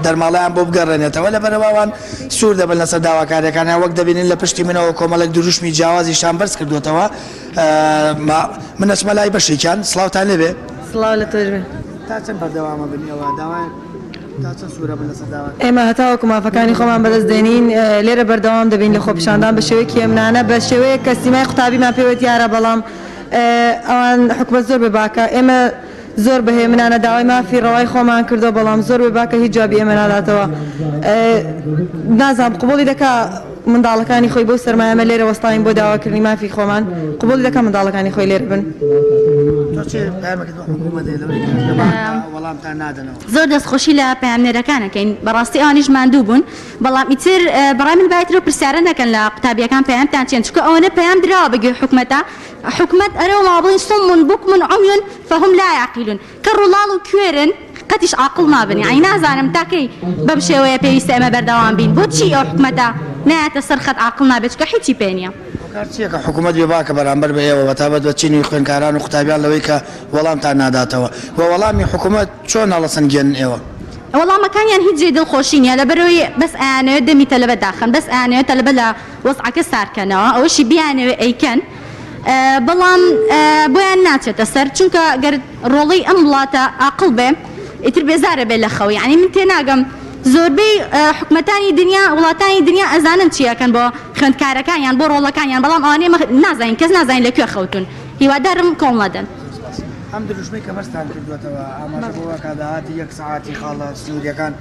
دەرماڵەیان بۆ بگەڕێنێتەوە لەبەرئەوە ئەوان سوور دەبن لەسەر داواکارییەکانیان وەک دەبینن لە پشتی منەوە کۆمەڵێک دروشمی جیاوازیشتان بەرز کردووەتەوە من ئەچمە لای بەشێکیان سڵاوتان لێبێ. سڵاو لە تۆش بێ. تا چەند بەردەوامە بن ئێوە داوای تا چەند سوورە بن لەسەر داواکان؟ ئێمە هەتاوەکو مافەکانی خۆمان بەدەست دێنین لێرە بەردەوام دەبین لە خۆپیشاندان بە شێوەیەکی هێمنانە بە شێوەیەک کە سیمای قوتابیمان پێوە دیارە بەڵام ئەوان حکومەت زۆر بێ باکە ئێمە زۆر بە هێمنانە داوای مافی ڕەوای خۆمان کردوە بەڵام زۆر بێ باکە هیچ جوابی ئێمە ناداتەوە نازانم قبوڵی دەکا منداڵەکانی خۆی بەو سەرمایەمە لێرە وەستاوین بۆ داواکردنی مافی خۆمان قبوڵی دەکا منداڵەکانی خۆی لێرە بن. تۆ چ پەیامێکت بۆ حکوومەت هەیە لەوەی کە لە بەغدا وەڵامتان نادەنەوە؟ زۆر دەستخۆشی لە پەیامنێرەکان ئەکەین بەڕاستی ئەوانیش ماندوو بوون بەڵام ئیتر بەڕای من با ئیتر ئەو پرسیارە نەکەن لە قوتابیەکان پەیامتان چیە چونکە ئەوەنە پەیام دراوە بە گوێی حکومەتە حکومەت ئەرێ وەڵا بڵێن صم بکم عمی فهم لا یعقلون کەڕ و ڵاڵ و کوێرن قەتیش عاقڵ نابن یەعنی نازانم تا کەی بەم شێوەیە پێویستە ئێمە بەردەوام بین بۆچی ئەو حکومەتە نایەتە سەر خەت عاقڵ نابێت چونکە هیچی پێ نیە. هۆکار چیە کە حکومەت بێباکە بەرامبەر بە ئێوە بەتایبەت بە چینی خوێندکاران و قوتابیان لەوەی کە وەڵامتان ناداتەوە و وەڵامی حکومەت چۆن هەڵەسەنگێنن ئێوە؟ وەڵامەکانیان هیچ جێی دڵخۆشی نیە لەبەرئەوەی بەس ئەیانەوێت دەمی تەلەبە داخەن بەس ئەیانەوێت تەلەبە لە وەزعەکە سارکەنەوە ئەوەشی بیانەوێت ئەیکەن بەڵام بۆیان ناچێتە سەر چونکە گەر ڕۆڵەی ئەم وڵاتە ئاقڵ بێ ئیتر بێزارە بێ لە خەو یانی من تێناگەم زۆربەی حکومەتانی دنیا وڵاتانی دنیا ئەزانن چی ئەکەن بۆ خوێندکارەکانیان بۆ ڕۆڵەکانیان بەڵام ئەوانەی ئێمە نازانین کەس نازانین لە کوێ خەوتون هیوادارم کۆڵ نەدەن. ئەم دروشمەی کە بەرزتان کردووەتەوە ئاماژە بەوە ئەکات داهاتی یەک سەعاتی خاڵە سنوورییەکان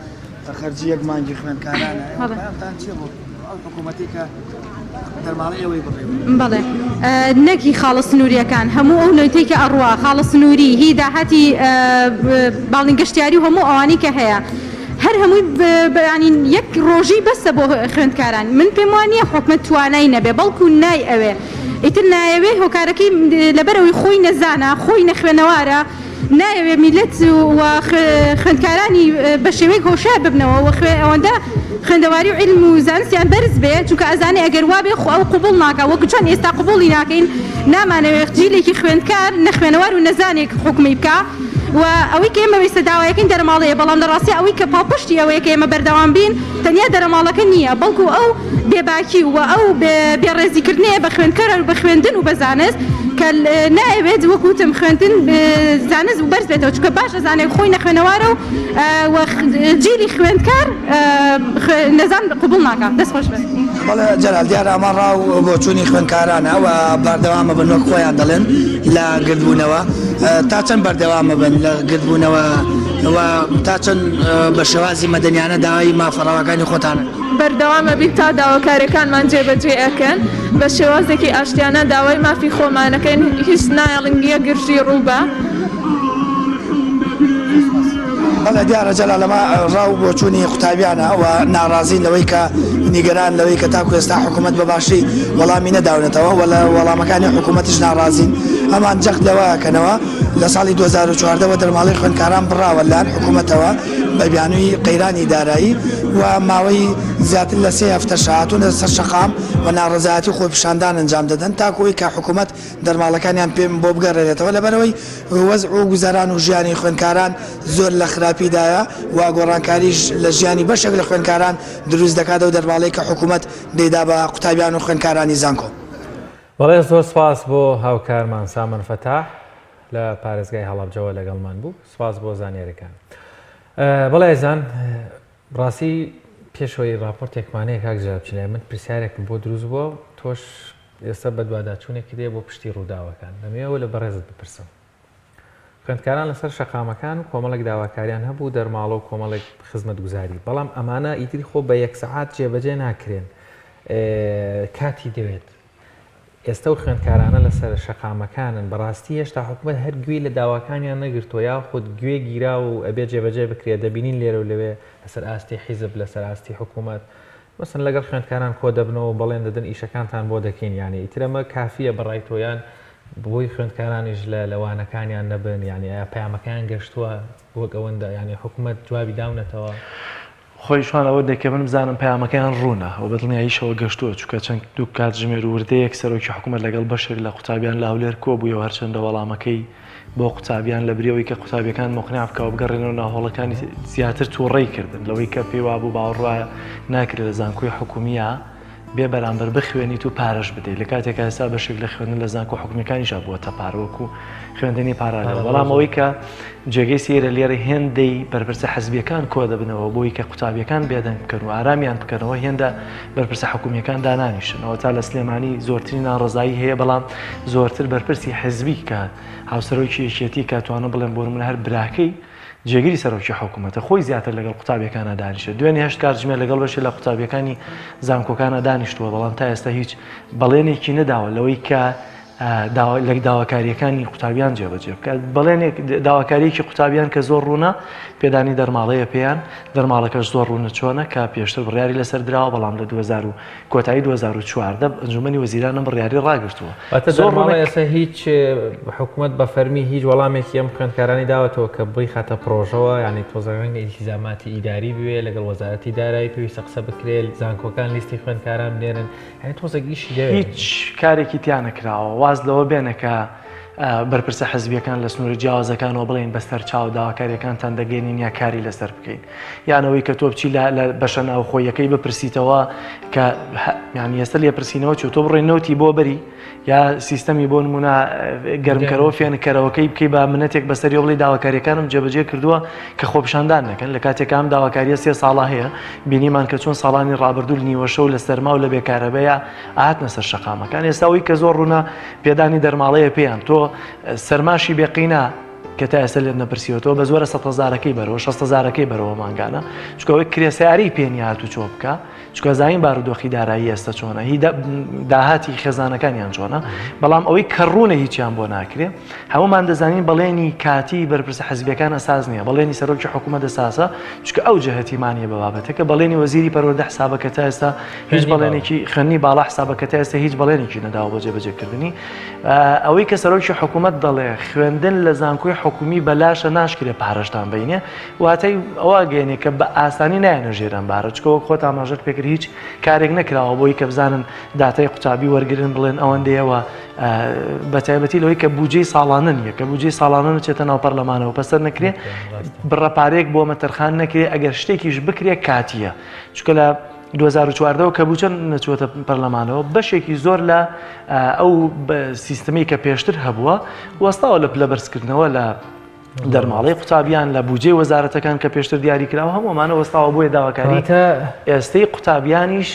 خەرجی یەک مانگی خوێندکارانە، ئێوە پەیامتان چییە بۆ ئەو حکوومەتەی کە دەرماڵەی ئێوەی بڕیوە؟ بەڵێ نەک هی خاڵە سنوورییەکان، هەموو ئەو نەوتەی کە ئەڕوا، خاڵە سنووری، هی داهاتی باڵین گەشتیاری و هەموو ئەوانەی کە هەیە هەر هەمووی یانی یەک ڕۆژی بەسە بۆ خوێندکاران. من پێم وا نییە حکومەت توانای نەبێ، بەڵکوو نایئەوێ. ئیتر نایەوێ هۆکارەکەی لەبەر ئەوەی خۆی نەزانە، خۆی نەخوێنەوارە، نایەوێ میللەت و خوێندکارانی بە شێوەیەک هۆشیار ببنەوە و ئەوەندە خوێندەواری و عیلم و زانستیان بەرز بێ چونکە ئەزانێ ئەگەر وابێ خۆ ئەو قبوڵ ناکا وەک چۆن ئێستا قبوڵی ناکەین نامانەوێ جیلێکی خوێندکار نەخوێنەوار و نەزانێک حوکمی بکا و ئەوەی کە ئێمە ئێستا داوایەکەین دەرەماڵەیە بەڵام لە ڕاستیا ئەوەی کە پاڵپشتی ئەوەیە کە ئێمە بەردەوام بین تەنیا دەرەماڵەکە نییە بەڵکو ئەو بێباکی و ئەو بێڕێزیکردنەیە بە خوێندکار و بە خوێندن و بە زانست کە نایەوێت وەک وتم خوێندن زانست بەرز بێتەوە چونکە باش ئەزانێت خۆی نەخوێنەوارە و جیلی خوێندکار نەزان قبوڵ ناکات. دەست خۆش بێت. بەڵێ جەلال دیارە ئەمە ڕا و بۆچوونی خوێندکارانە و بەردەوامە بن وەک خۆیان دەڵێن لە گردبوونەوە تا چەند بەردەوامە بن لە گردبوونەوە و تا چەند بە شێوازی مەدەنیانە داوای مافە ڕەواکانی خۆتان بەردەوام ئەبین تا داواکاریەکانمان جێبەجێ ئەکەن بە شێوازێکی ئاشتیانە داوای مافی خۆمان ئەکەین هیچ نایەڵین یەک گرژی ڕووبا. بەڵێ دیارە جەلال ئەمە ڕا و بۆچوونی قوتابیانە و ناڕازین لەوەی کە نیگەران لەوەی کە تاکو ئێستا حکوومەت بە باشی وەڵامی نەداونەتەوە و لە وەڵامەکانی حکوومەتیش ناڕازین ئەمان جەخت لەوە ئەکەنەوە لە ساڵی 2014 وە دەرماڵەی خوێندکاران بڕاوە لەلایەن حکوومەتەوە بە بیانووی قەیرانی دارایی و ماوەی زیاتر لە سێ هەفتەشە هاتوونەتە سەر شەقام و ناڕەزایەتی و خۆپیشاندان ئەنجام دەدەن تاکو ئەوەی کە حکوومەت دەرماڵەکانیان پێ بۆ بگەڕێنێتەوە لەبەرئەوەی وەزع و گوزەران و ژیانی خوێندکاران زۆر لە خراپیدایە و گۆڕانکاریش لە ژیانی بەشێک لە خوێندکاران دروست دەکات ئەو دەرماڵەی کە حکوومەت دەیدا بە قوتابیان و خوێندکارانی زانکۆ. بەڵێ زۆر سوپاس بۆ هاوکارمان سامان فەتاح لە پارێزگای هەڵەبجەوە لەگەڵمان بوو سوپاس بۆ زانیاریەکان بەڵێ ئەزان ڕاستی پێشەوەی راپۆرتێکمان هەیە کاک جەلال بچینە من پرسیارێکم بۆ دروست بووە تۆش ئێستا بەدواداچوونێکی دێ بۆ پشتی ڕووداوەکان دەمەوێت لە بەڕێزت بپرسم خوێندکاران لەسەر شەقامەکان و کۆمەڵێک داواکاریان هەبوو دەرماڵە و کۆمەڵێک خزمەتگوزاری بەڵام ئەمانە ئیتری خۆ بە یەک سەعات جێبەجێ ناکرێن کاتی دەوێت ئێستا و خوێندکارانە لەسەر شەقامەکانن بەڕاستی هێشتا حکومەت هەر گوێی لە داواکانیان نەگرتووە یاخود گوێ گیرا و ئەبێ جێبەجێ بکرێت دەبینین لێرە و لەوێ لەسەر ئاستی حیزب لەسەر ئاستی حکوومەت مەسەن لەگەڵ خوێندکاران کۆ دەبنەوە و بەڵێن دەدەن ئیشەکانتان بۆ دەکەین یانی ئیتر ئەمە کافیە بەڕای تۆ یان بۆی خوێندکارانیش لە لە وانەکانیان نەبن یانی ئایا پەیامەکەیان گەشتووە وەک ئەوەندە یانی حکومەت جوابی داونەتەوە؟ خۆی شوان ئەوە دەکە من بزانم پەیامەکەیان ڕوونە و بە دڵنیاییشەوە گەشتووە چونکە چەند دوو کاتژمێر و وردەیەک سەرۆکی حکومەت لەگەڵ بەشێک لە قوتابیان لە هەولێر کۆبوویەوە هەرچەندە وەڵامەکەی بۆ قوتابیان لە بری ئەوەی کە قوتابیەکان مقنع بکا و بگەڕێنەوە ناو هۆڵەکانی زیاتر تووڕەی کردن لەوەی کە پێی وابوو باوەڕ وایە ناکرێت لە زانکۆی حکومیە بێ بەرامبەر بخوێنیت و پارەش بدەیت لە کاتێکا ئێستا بەشێک لە خوێندن لە زانکۆ حکومیەکانیشا بووەتە پارە وەکو خوێندنی پارالێڵ بەڵام ئەوەی کە جێگەی سەیرە لێرە هێندەی بەرپرسە حزبیەکان کۆ دەبنەوە بۆی کە قوتابیەکان بێدەنگ بکەن و ئارامیان بکەنەوە هێندە بەرپرسە حکومیەکان دانانیشنەوە تا لە سلێمانی زۆرترین ناڕەزایی هەیە بەڵام زۆرتر بەرپرسی حزبی کە هاوسەرۆکی یەکێتی کە توانم بڵێم بۆ نمونە هەر براکەی جێگری سەرۆکی حکوومەتە خۆی زیاتر لەگەڵ قوتابیەکانە دانیشێت دوێنێ هەشت کاتژمێر لەگەڵ بەشێ لە قوتابیەکانی زانکۆکانە دانیشتووە بەڵام تا ئێستا هیچ بەڵێنێکی نەداوە لەوەی کە لە داواکارییەکانی قوتابیان جێبەجێ بکات. بەڵێنێک داواکارییەکی قوتابیان کە زۆر ڕوونە پێدانی دەرماڵەیە پێیان، دەرماڵەکەش زۆر ڕوونە چۆنە کە پێشتر بڕیاری لەسەر دراوە بەڵام لە 2000 و کۆتایی 2014 ئەنجومەنی وەزیران ئەم بڕیاری ڕاگرتووە. واتە دەرماڵە ئێستا هیچ حکومەت بە فەرمی هیچ وەڵامێکی ئەم خوێندکارانی داوەتەوە کە بیخاتە پرۆژەوە یعنی تۆزێک ڕەنگە ئیلتیزاماتی ئیداری بوێ لەگەڵ وەزارەتی دارایی پێویستە قسە بکرێت زانکۆکان لیستی خوێندکاران بنێرن یعنی تۆزێک ئیشی دەوێت. هیچ کارێکی تیا نەکراوە واز لەوە بێنە کە بەرپرسە حزبیەکان لە سنوورە جیاوازەکانەوە بڵێن بەسەر چاو داواکاریەکانتان دەگەێنین یا کاری لەسەر بکەین یانەوەی کە تۆ بچی لە بەشە ناوخۆیەکەی بپرسیتەوە کە یانی ئێستا لێپرسینەوە چۆ تۆ بڕێ نەوتی بۆ بەری یا سیستەمی بۆ نمونە گەرمکەرەوە فێنکەرەوەکەی بکەی بە منەتێک بەسەری بڵێ داواکاریەکانم جێبەجێ کردووە کە خۆپیشاندان نەکەن لە کاتێکام داواکاریە سێ ساڵە هەیە بینیمان کە چۆن ساڵانی ڕابردوو لە نیوەشە و لە سەرما و لە بێکارەبەیە هاتنە سەر شەقامەکان ئێستا ئەوەی کە زۆر ڕوونە پێدانی دەرماڵەیە پێیان تۆ سەرماشی بێقینە کە تا ئێستا لێت نەپرسیوەتەوە بە زۆرە سە هەزارەکەی بەرەوە شەست هەزارەکەی بەرەوە مانگانە چونکە ئەوەی کرێ سەیارەی پێ نییە هاتوچۆ بکە چونکە زانین بارودۆخی دارایی ئێستا چۆنە هی داهاتی خێزانەکانیان چۆنە بەڵام ئەوەی کە ڕوونە هیچیان بۆ ناکرێ هەمومان دەزانین بەڵێنی کاتی بەرپرسە حزبیەکان ئەساس نییە بەڵێنی سەرۆکی حکوومەت ئەساسە چونکە ئەو جەهەتیمانە بە بابەتەکە بەڵێنی وەزیری پەروەردە حسابەکە تا ئێستا هیچ بەڵێنێکی خوێندنی باڵا حسابەکە تا ئێستا هیچ بەڵێنێکی نەداوە بۆ جێبەجێکردنی ئەوەی کە سەرۆکی حکوومەت دەڵێ خوێندن لە زانکۆی حکومی بەلاشە ناشکرێ پارەشتان بینێ واتای ئەوە گەێنێ کە بە ئاسانی نایەنە ژێر ئەم بارە چکە وەک خۆت ئاماژەت پێکرد هیچ کارێک نەکراوە بۆی کە بزانن داتای قوتابی وەرگرن بڵێن ئەوەندەیەوە بە تایبەتی لەوەی کە بودجەی ساڵانە نییە کە بودجەی ساڵانە نەچێتە ناو پەرلەمانەوە پەسەر نەکرێ بڕە پارەیەک بۆ مە تەرخان نەکرێ ئەگەر شتێکیش بکرێ کاتیە چونکە لە 2014 کە بودجە نەچووەتە پەرلەمانەوە بەشێکی زۆر لە ئەو سیستمی کە پێشتر هەبووە وەستاوە لە پلە بەرزکردنەوە لە دەرماڵەی قوتابیان لە بودجەی وەزارەتەکان کە پێشتر دیاری کراوە هەموو ئەمانە وەستاوە بۆیە داواکاری ئێستەی قوتابیانیش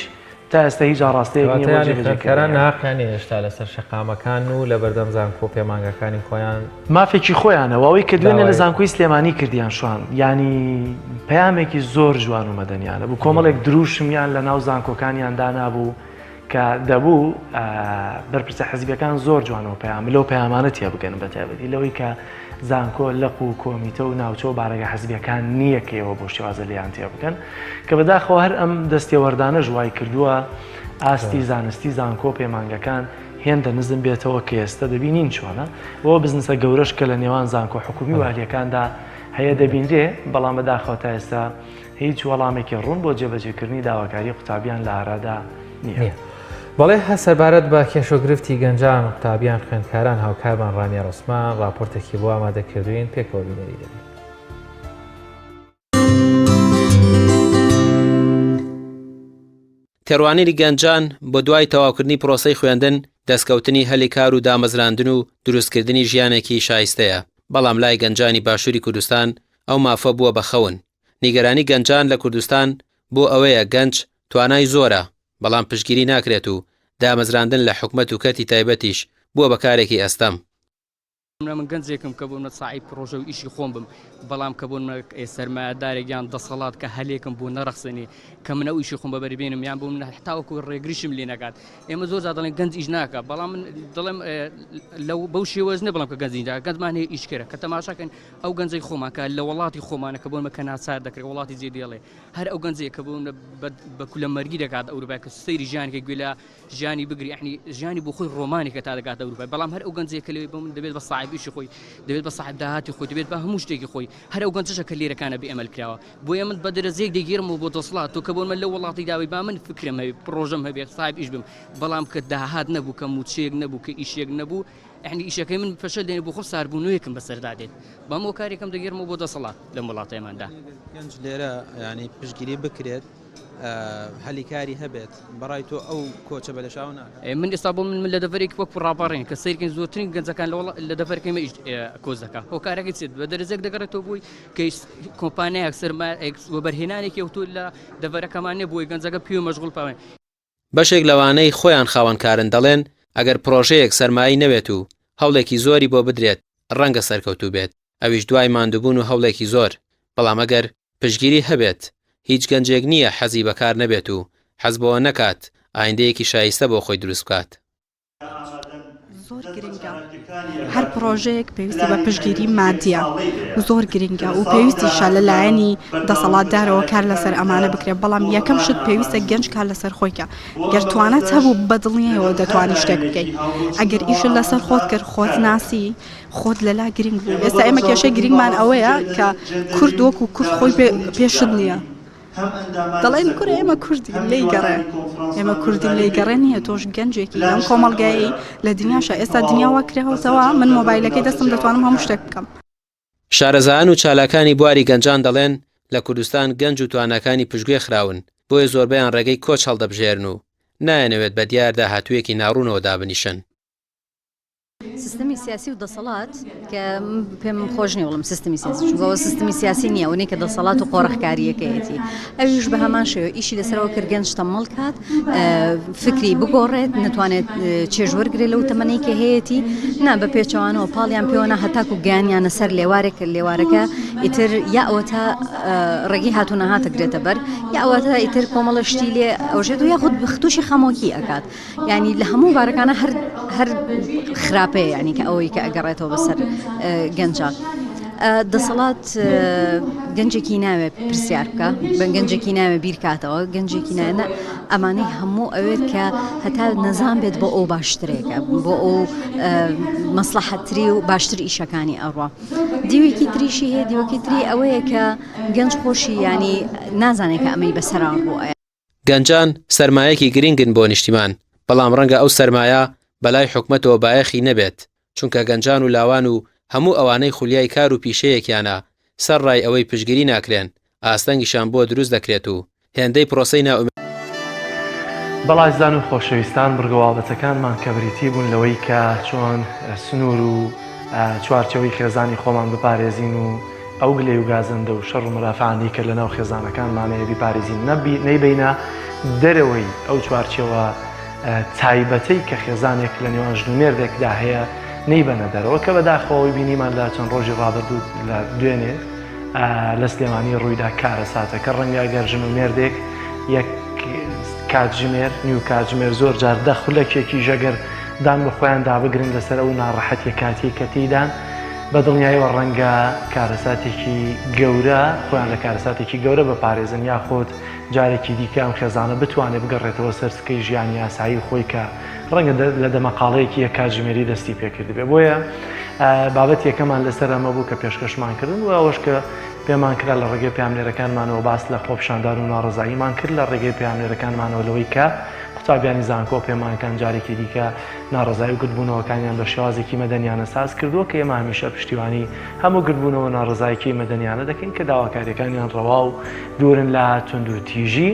تا ئێستا هیچ ئاڕاستەیەک نییە بۆ جێبەجێکردنیان. ناهەقیان نییە هێشتا لەسەر شەقامەکان و لەبەردەم زانکۆ و پەیمانگاکانی خۆیان. مافێکی خۆیانە و ئەوەی کە دوێنێ لە زانکۆی سلێمانی کردیان شوان یانی پەیامێکی زۆر جوان و مەدەنیانە بوو کۆمەڵێک دروشمیان لەناو زانکۆکانیان دانابوو کە دەبوو بەرپرسە حزبیەکان زۆر جوانەوە پەیام لەو پەیامانە تێبگەن بە تایبەتی لەوەی کە زانکۆ لق و کۆمیتە و ناوچە و بارەگە حزبیەکان نییە کە ئێوە بۆ شێوازە لێیان تێبگەن کە بەداخەوە هەر ئەم دەستێوەردانەش وای کردووە ئاستی زانستی زانکۆ پەیمانگەکان هێندە نزم بێتەوە کە ئێستا دەبینین چۆنە بۆ بزنسە گەورەش کە لە نێوان زانکۆ حکومی و ئەهلیەکاندا هەیە دەبینرێ بەڵام بەداخەوە تا ئێستا هیچ وەڵامێکی ڕوون بۆ جێبەجێکردنی داواکاری قوتابیان لە ئارادا نییە. بەڵێ هە سەربارەت بە کێشە و گرفتی گەنجان، قوتابیان، خوێندکاران هاوکارمان ڕامیار عوسمان ڕاپۆرتێکی بۆ ئامادە کردووین پێکەوە بینەری دەبین. تێڕوانینی گەنجان بۆ دوای تەواوکردنی پرۆسەی خوێندن، دەستکەوتنی هەلی کار و دامەزراندن و دروستکردنی ژیانێکی شایستەیە، بەڵام لای گەنجانی باشووری کوردستان ئەو مافە بووە بە خەون. نیگەرانی گەنجان لە کوردستان بۆ ئەوەیە گەنج توانای زۆرە، بەڵام پشتگیری ناکرێت و دامەزراندن لە حکومەت و کەرتی تایبەتیش بووە بە کارێکی ئەستەم. من گەنجێکم کە بۆ منە ساحیب پڕۆژە و ئیشی خۆم بم بەڵام کە بۆ منە سەرمایەدارێک یان دەسەڵات کە هەلێکم بۆ نەڕەخسێنێ کە من ئەو ئیشی خۆم بەبەری بێنم یان بۆ من هەتاوەکو ڕێگریشم لێ نەکات ئێمە زۆر جار دەڵێن گەنج ئیش ناکات بەڵام من دەڵێم لەو بەو شێوەز نیە بڵێم کە گەنج ئیش ناکات گەنجمان هەیە ئیشکەرە کە تەماشاکەن ئەو گەنجەی خۆمان کە لە وڵاتی خۆمانە کە بۆ منە کە ناچار دەکرێت وڵاتی جێ دێڵێ هەر ئەو گەنجەیە کە بۆ منە بە کولە مەرگی دەکات ئەوروپای کە سەیری ژیانێک گوێ لە ژیانی بگری یەعنی ژیانی بۆ خۆی ڕۆمانێکە تا دەگاتە ئەوروپای بەڵام هەر ئەو گەنجەیە کە لەوێ بۆ من دەبێت بە ساحێب ئیشی خۆی دەبێت بە ساحێب داهاتی خۆی دەبێت بە هەموو شتێکی خۆی هەر ئەو گەنجەشە کە لێرەکانە بێ ئەمەل کراوە بۆیە من بە دەرەجەیەک دەگێرمەوە بۆ دەسەڵات تۆ کە بۆ من لەو وڵاتی داوی با من فکرم هەبێ پڕۆژەم هەبێت ساحێب ئیش بم بەڵام کە داهات نەبوو کە مووچەیەک نەبوو کە ئیشێک نەبوو یەعنی ئیشەکەی من فەشەل دێنێ بۆ خۆم ساربوونەوەیەکم بەسەردا دێت بەم هۆکارێکم دەگێرمەوە بۆ دەسەڵات لەم وڵاتەیەماندا. گەنج لێرە یانی پشتگیری بکرێت هەلی کاری هەبێت بەڕای تۆ ئەو کۆچە بەلێشاوە ناکات؟ من ئێستا بۆ من لە دەڤەرێکی وەکو ڕاپەڕین کە سەیرکەین زۆرترین گەنجەکان لە دەڤەرەکەی مە ئیش کۆچ دەکات هۆکارەکەی چیت بە دەرەجەیەک دەگەڕێتەوە بۆی کە کۆمپانیایەک سەرمایەک وەبەرهێنانێکی ئەوتۆ لە دەڤەرەکەمان نیە بۆی گەنجەکە پێوە مەشغوڵ بکەن. بەشێک لەوانەی خۆیان خاوەنکارن دەڵێن، ئەگەر پڕۆژەیەک سەرمایەی نەوێت و هەوڵێکی زۆری بۆ بدرێت ڕەنگە سەرکەوتوو بێت، ئەویش دوای ماندووبوون و هەوڵێکی زۆر، بەڵام ئەگەر پشتگیری هەبێت هیچ گەنجێک نییە حەزی بە کار نەبێت و حەز بەوە نەکات ئایندەیەکی شایستە بۆ خۆی دروست بکات. زۆر گرنگە هەر پڕۆژەیەک پێویستی بە پشتگیری مادیە و زۆر گرنگە و پێویستیشە لە لایەنی دەسەڵاتدارەوە کار لەسەر ئەمانە بکرێت بەڵام یەکەم شت پێویستە گەنج کار لەسەر خۆی کە گەر توانات هەبوو بە دڵنیایەوە دەتوانی شتێک بکەیت ئەگەر ئیشت لەسەر خۆت کرد خۆت ناسی خۆت لەلا گرنگ بوو ئێستا ئێمە کێشەی گرنگمان ئەوەیە کە کورد وەکو کورد خۆی پێ شت نییە. دەڵێن کورە ئێمە کوردین لێی گەڕێ ئێمە کوردین لێی گەڕێ نییە تۆش گەنجێکی لەم کۆمەڵگایەی لە دنیاشە ئێستا دنیا وا کراوەتەوە من مۆبایلەکەی دەستم دەتوانم هەموو شتێک بکەم. شارەزایان و چالاکانی بواری گەنجان دەڵێن، لە کوردستان گەنج و تواناکانی پشتگوێ خراون، بۆیە زۆربەیان ڕێگەی کۆچ هەڵدەبژێرن و نایانەوێت بە دیار داهاتوویەکی ناڕوونەوە دابنیشن. سیستمی سیاسی و دەسەڵات کە پێم خۆش نیە وڵم سیستمی سیاسی چونکە ئەوە سیستمی سیاسی نییە ئەوەی کە دەسەڵات و قۆرخکاریەکەیەتی ئەویش بە هەمان شێوە ئیشی لەسەرەوە کرد گەنج تەمەڵ کات فکری بگۆڕێت نتوانێت چێژ وەرگێ لەو تەمەنەی کە هەیەی نا بە پێچەوانەوە پاڵیان پێوەنا هەتاکو گیانیانە سەر لێوارێک لێوارەکە ئیتر یا ئەوە تا ڕێگەی هاتوو نەهاتەگرێتە بەر یا ئەوەتا ئیتر کۆمەڵە شتی لێ ئەوژێت و یاخود تووشی خەمۆکی ئەکات یانی لە هەموو بارەکانە هەر هەر خراپەیە یانی کە ئەوەی کە ئەگەڕێتەوە بەسەر گەنجە. دەسەڵات گەنجێکی ناوێ پرسیار بکە بە گەنجێکی ناوێ بیرکاتەوە گەنجێکی نانە ئەمانەی هەموو ئەوێت کە هەتا نەزان بێت بۆ ئەو باشترێکە بۆ ئەو مەسلحەتری و باشتر ئیشەکانی ئەڕوا دیوێکی تریشی هەیە دیوەکی تری ئەوەیە کە گەنج خۆشی ینی نازانێت کە ئەمەی بەسەران ڕووە گەنجان سەرمایەکی گرنگن بۆ نیشتیمان، بەڵام ڕەنگە ئەو سەرمایە بەلای حکومەتەوە بایەخی نەبێت، چونکە گەنجان و لاوان و هەموو ئەوانەی خولیای کار و پیشەیەکیانە سەرڕای ئەوەی پشتگیری ناکرێن، ئاستەنگیشان بۆ دروست دەکرێت و هێندەی پرۆسەی نائومێد. بەڵایزان و خۆشەویستان بڕگە بابەتەکانمان کە بریتی بوون لەوەی کە چۆن سنوور و چوارچێوەی خێزانی خۆمان بپارێزین و ئەو گلەی و گازەندە و شەڕ و مەرافانەی کە لەناو خێزانەکانمان هەیە بیپارێزین نەیبەینە دەرەوەی ئەو چوارچێوە تایبەتەی کە خێزانێک لە نێوان ژن و مێردێکدا هەیە نەیبەنە دەرەوە کە بەداخەوەی بینیمان لە چەند ڕۆژی ڕابردوو لە دوێنێ لە سلێمانی ڕوویدا کارەساتەکە ڕەنگە گەر ژن و مێردێک یەک کاتژمێر نیو کاتژمێر زۆر جار دە خولەکێکی ژەگەر دان بە خۆیان دابگرن لەسەر ئەو ناڕەحەتیە کاتیەی کە تێیدان، بە دڵنیایەوە ڕەنگە کارەساتێکی گەورە خۆیان لە کارەساتێکی گەورە بپارێزن یاخود جارێکی دیکە ئەم خێزانە بتوانێت بگەڕێتەوە سەر سکەی ژیانی ئاسایی خۆی کە ڕەنگە لە دەمەقاڵەیەکی یەک کاتژمێری دەستی پێکردبێ بۆیە بابەت یەکەمان لەسەر ئەمە بوو کە پێشکەشمان کردن و ئەوەش کە پێمان کرا لە ڕێگەی پەیامنێرەکانمانەوە باس لە خۆپیشاندان و ناڕەزاییمان کرد لە ڕێگەی پەیامنێرەکانمانەوە لەوەی کە قوتابیانی زانکۆ پەیمانگەکان جارێکی دیکە ناڕەزایی و گردبوونەوەکانیان بە شێوازێکی مەدەنیانە ساز کردووە کە ئێمە هەمیشە پشتیوانی هەموو گردبوونەوە ناڕەزایەکی مەدەنیانە دەکەین کە داواکاریەکانیان ڕەوا و دوورن لە توندوتیژی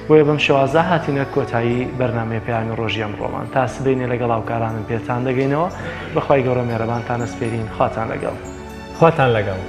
بۆیە بەم شێوازە هاتینە کۆتایی بەرنامەی پەیامی ڕۆژی ئەمڕۆمان تا سبەینێ لەگەڵ هاوکارانم پێتان دەگەینەوە بەخوای گەورە مێرەبانتان ئەسپێرین خواتان لەگەڵ. خواتان لەگەڵ.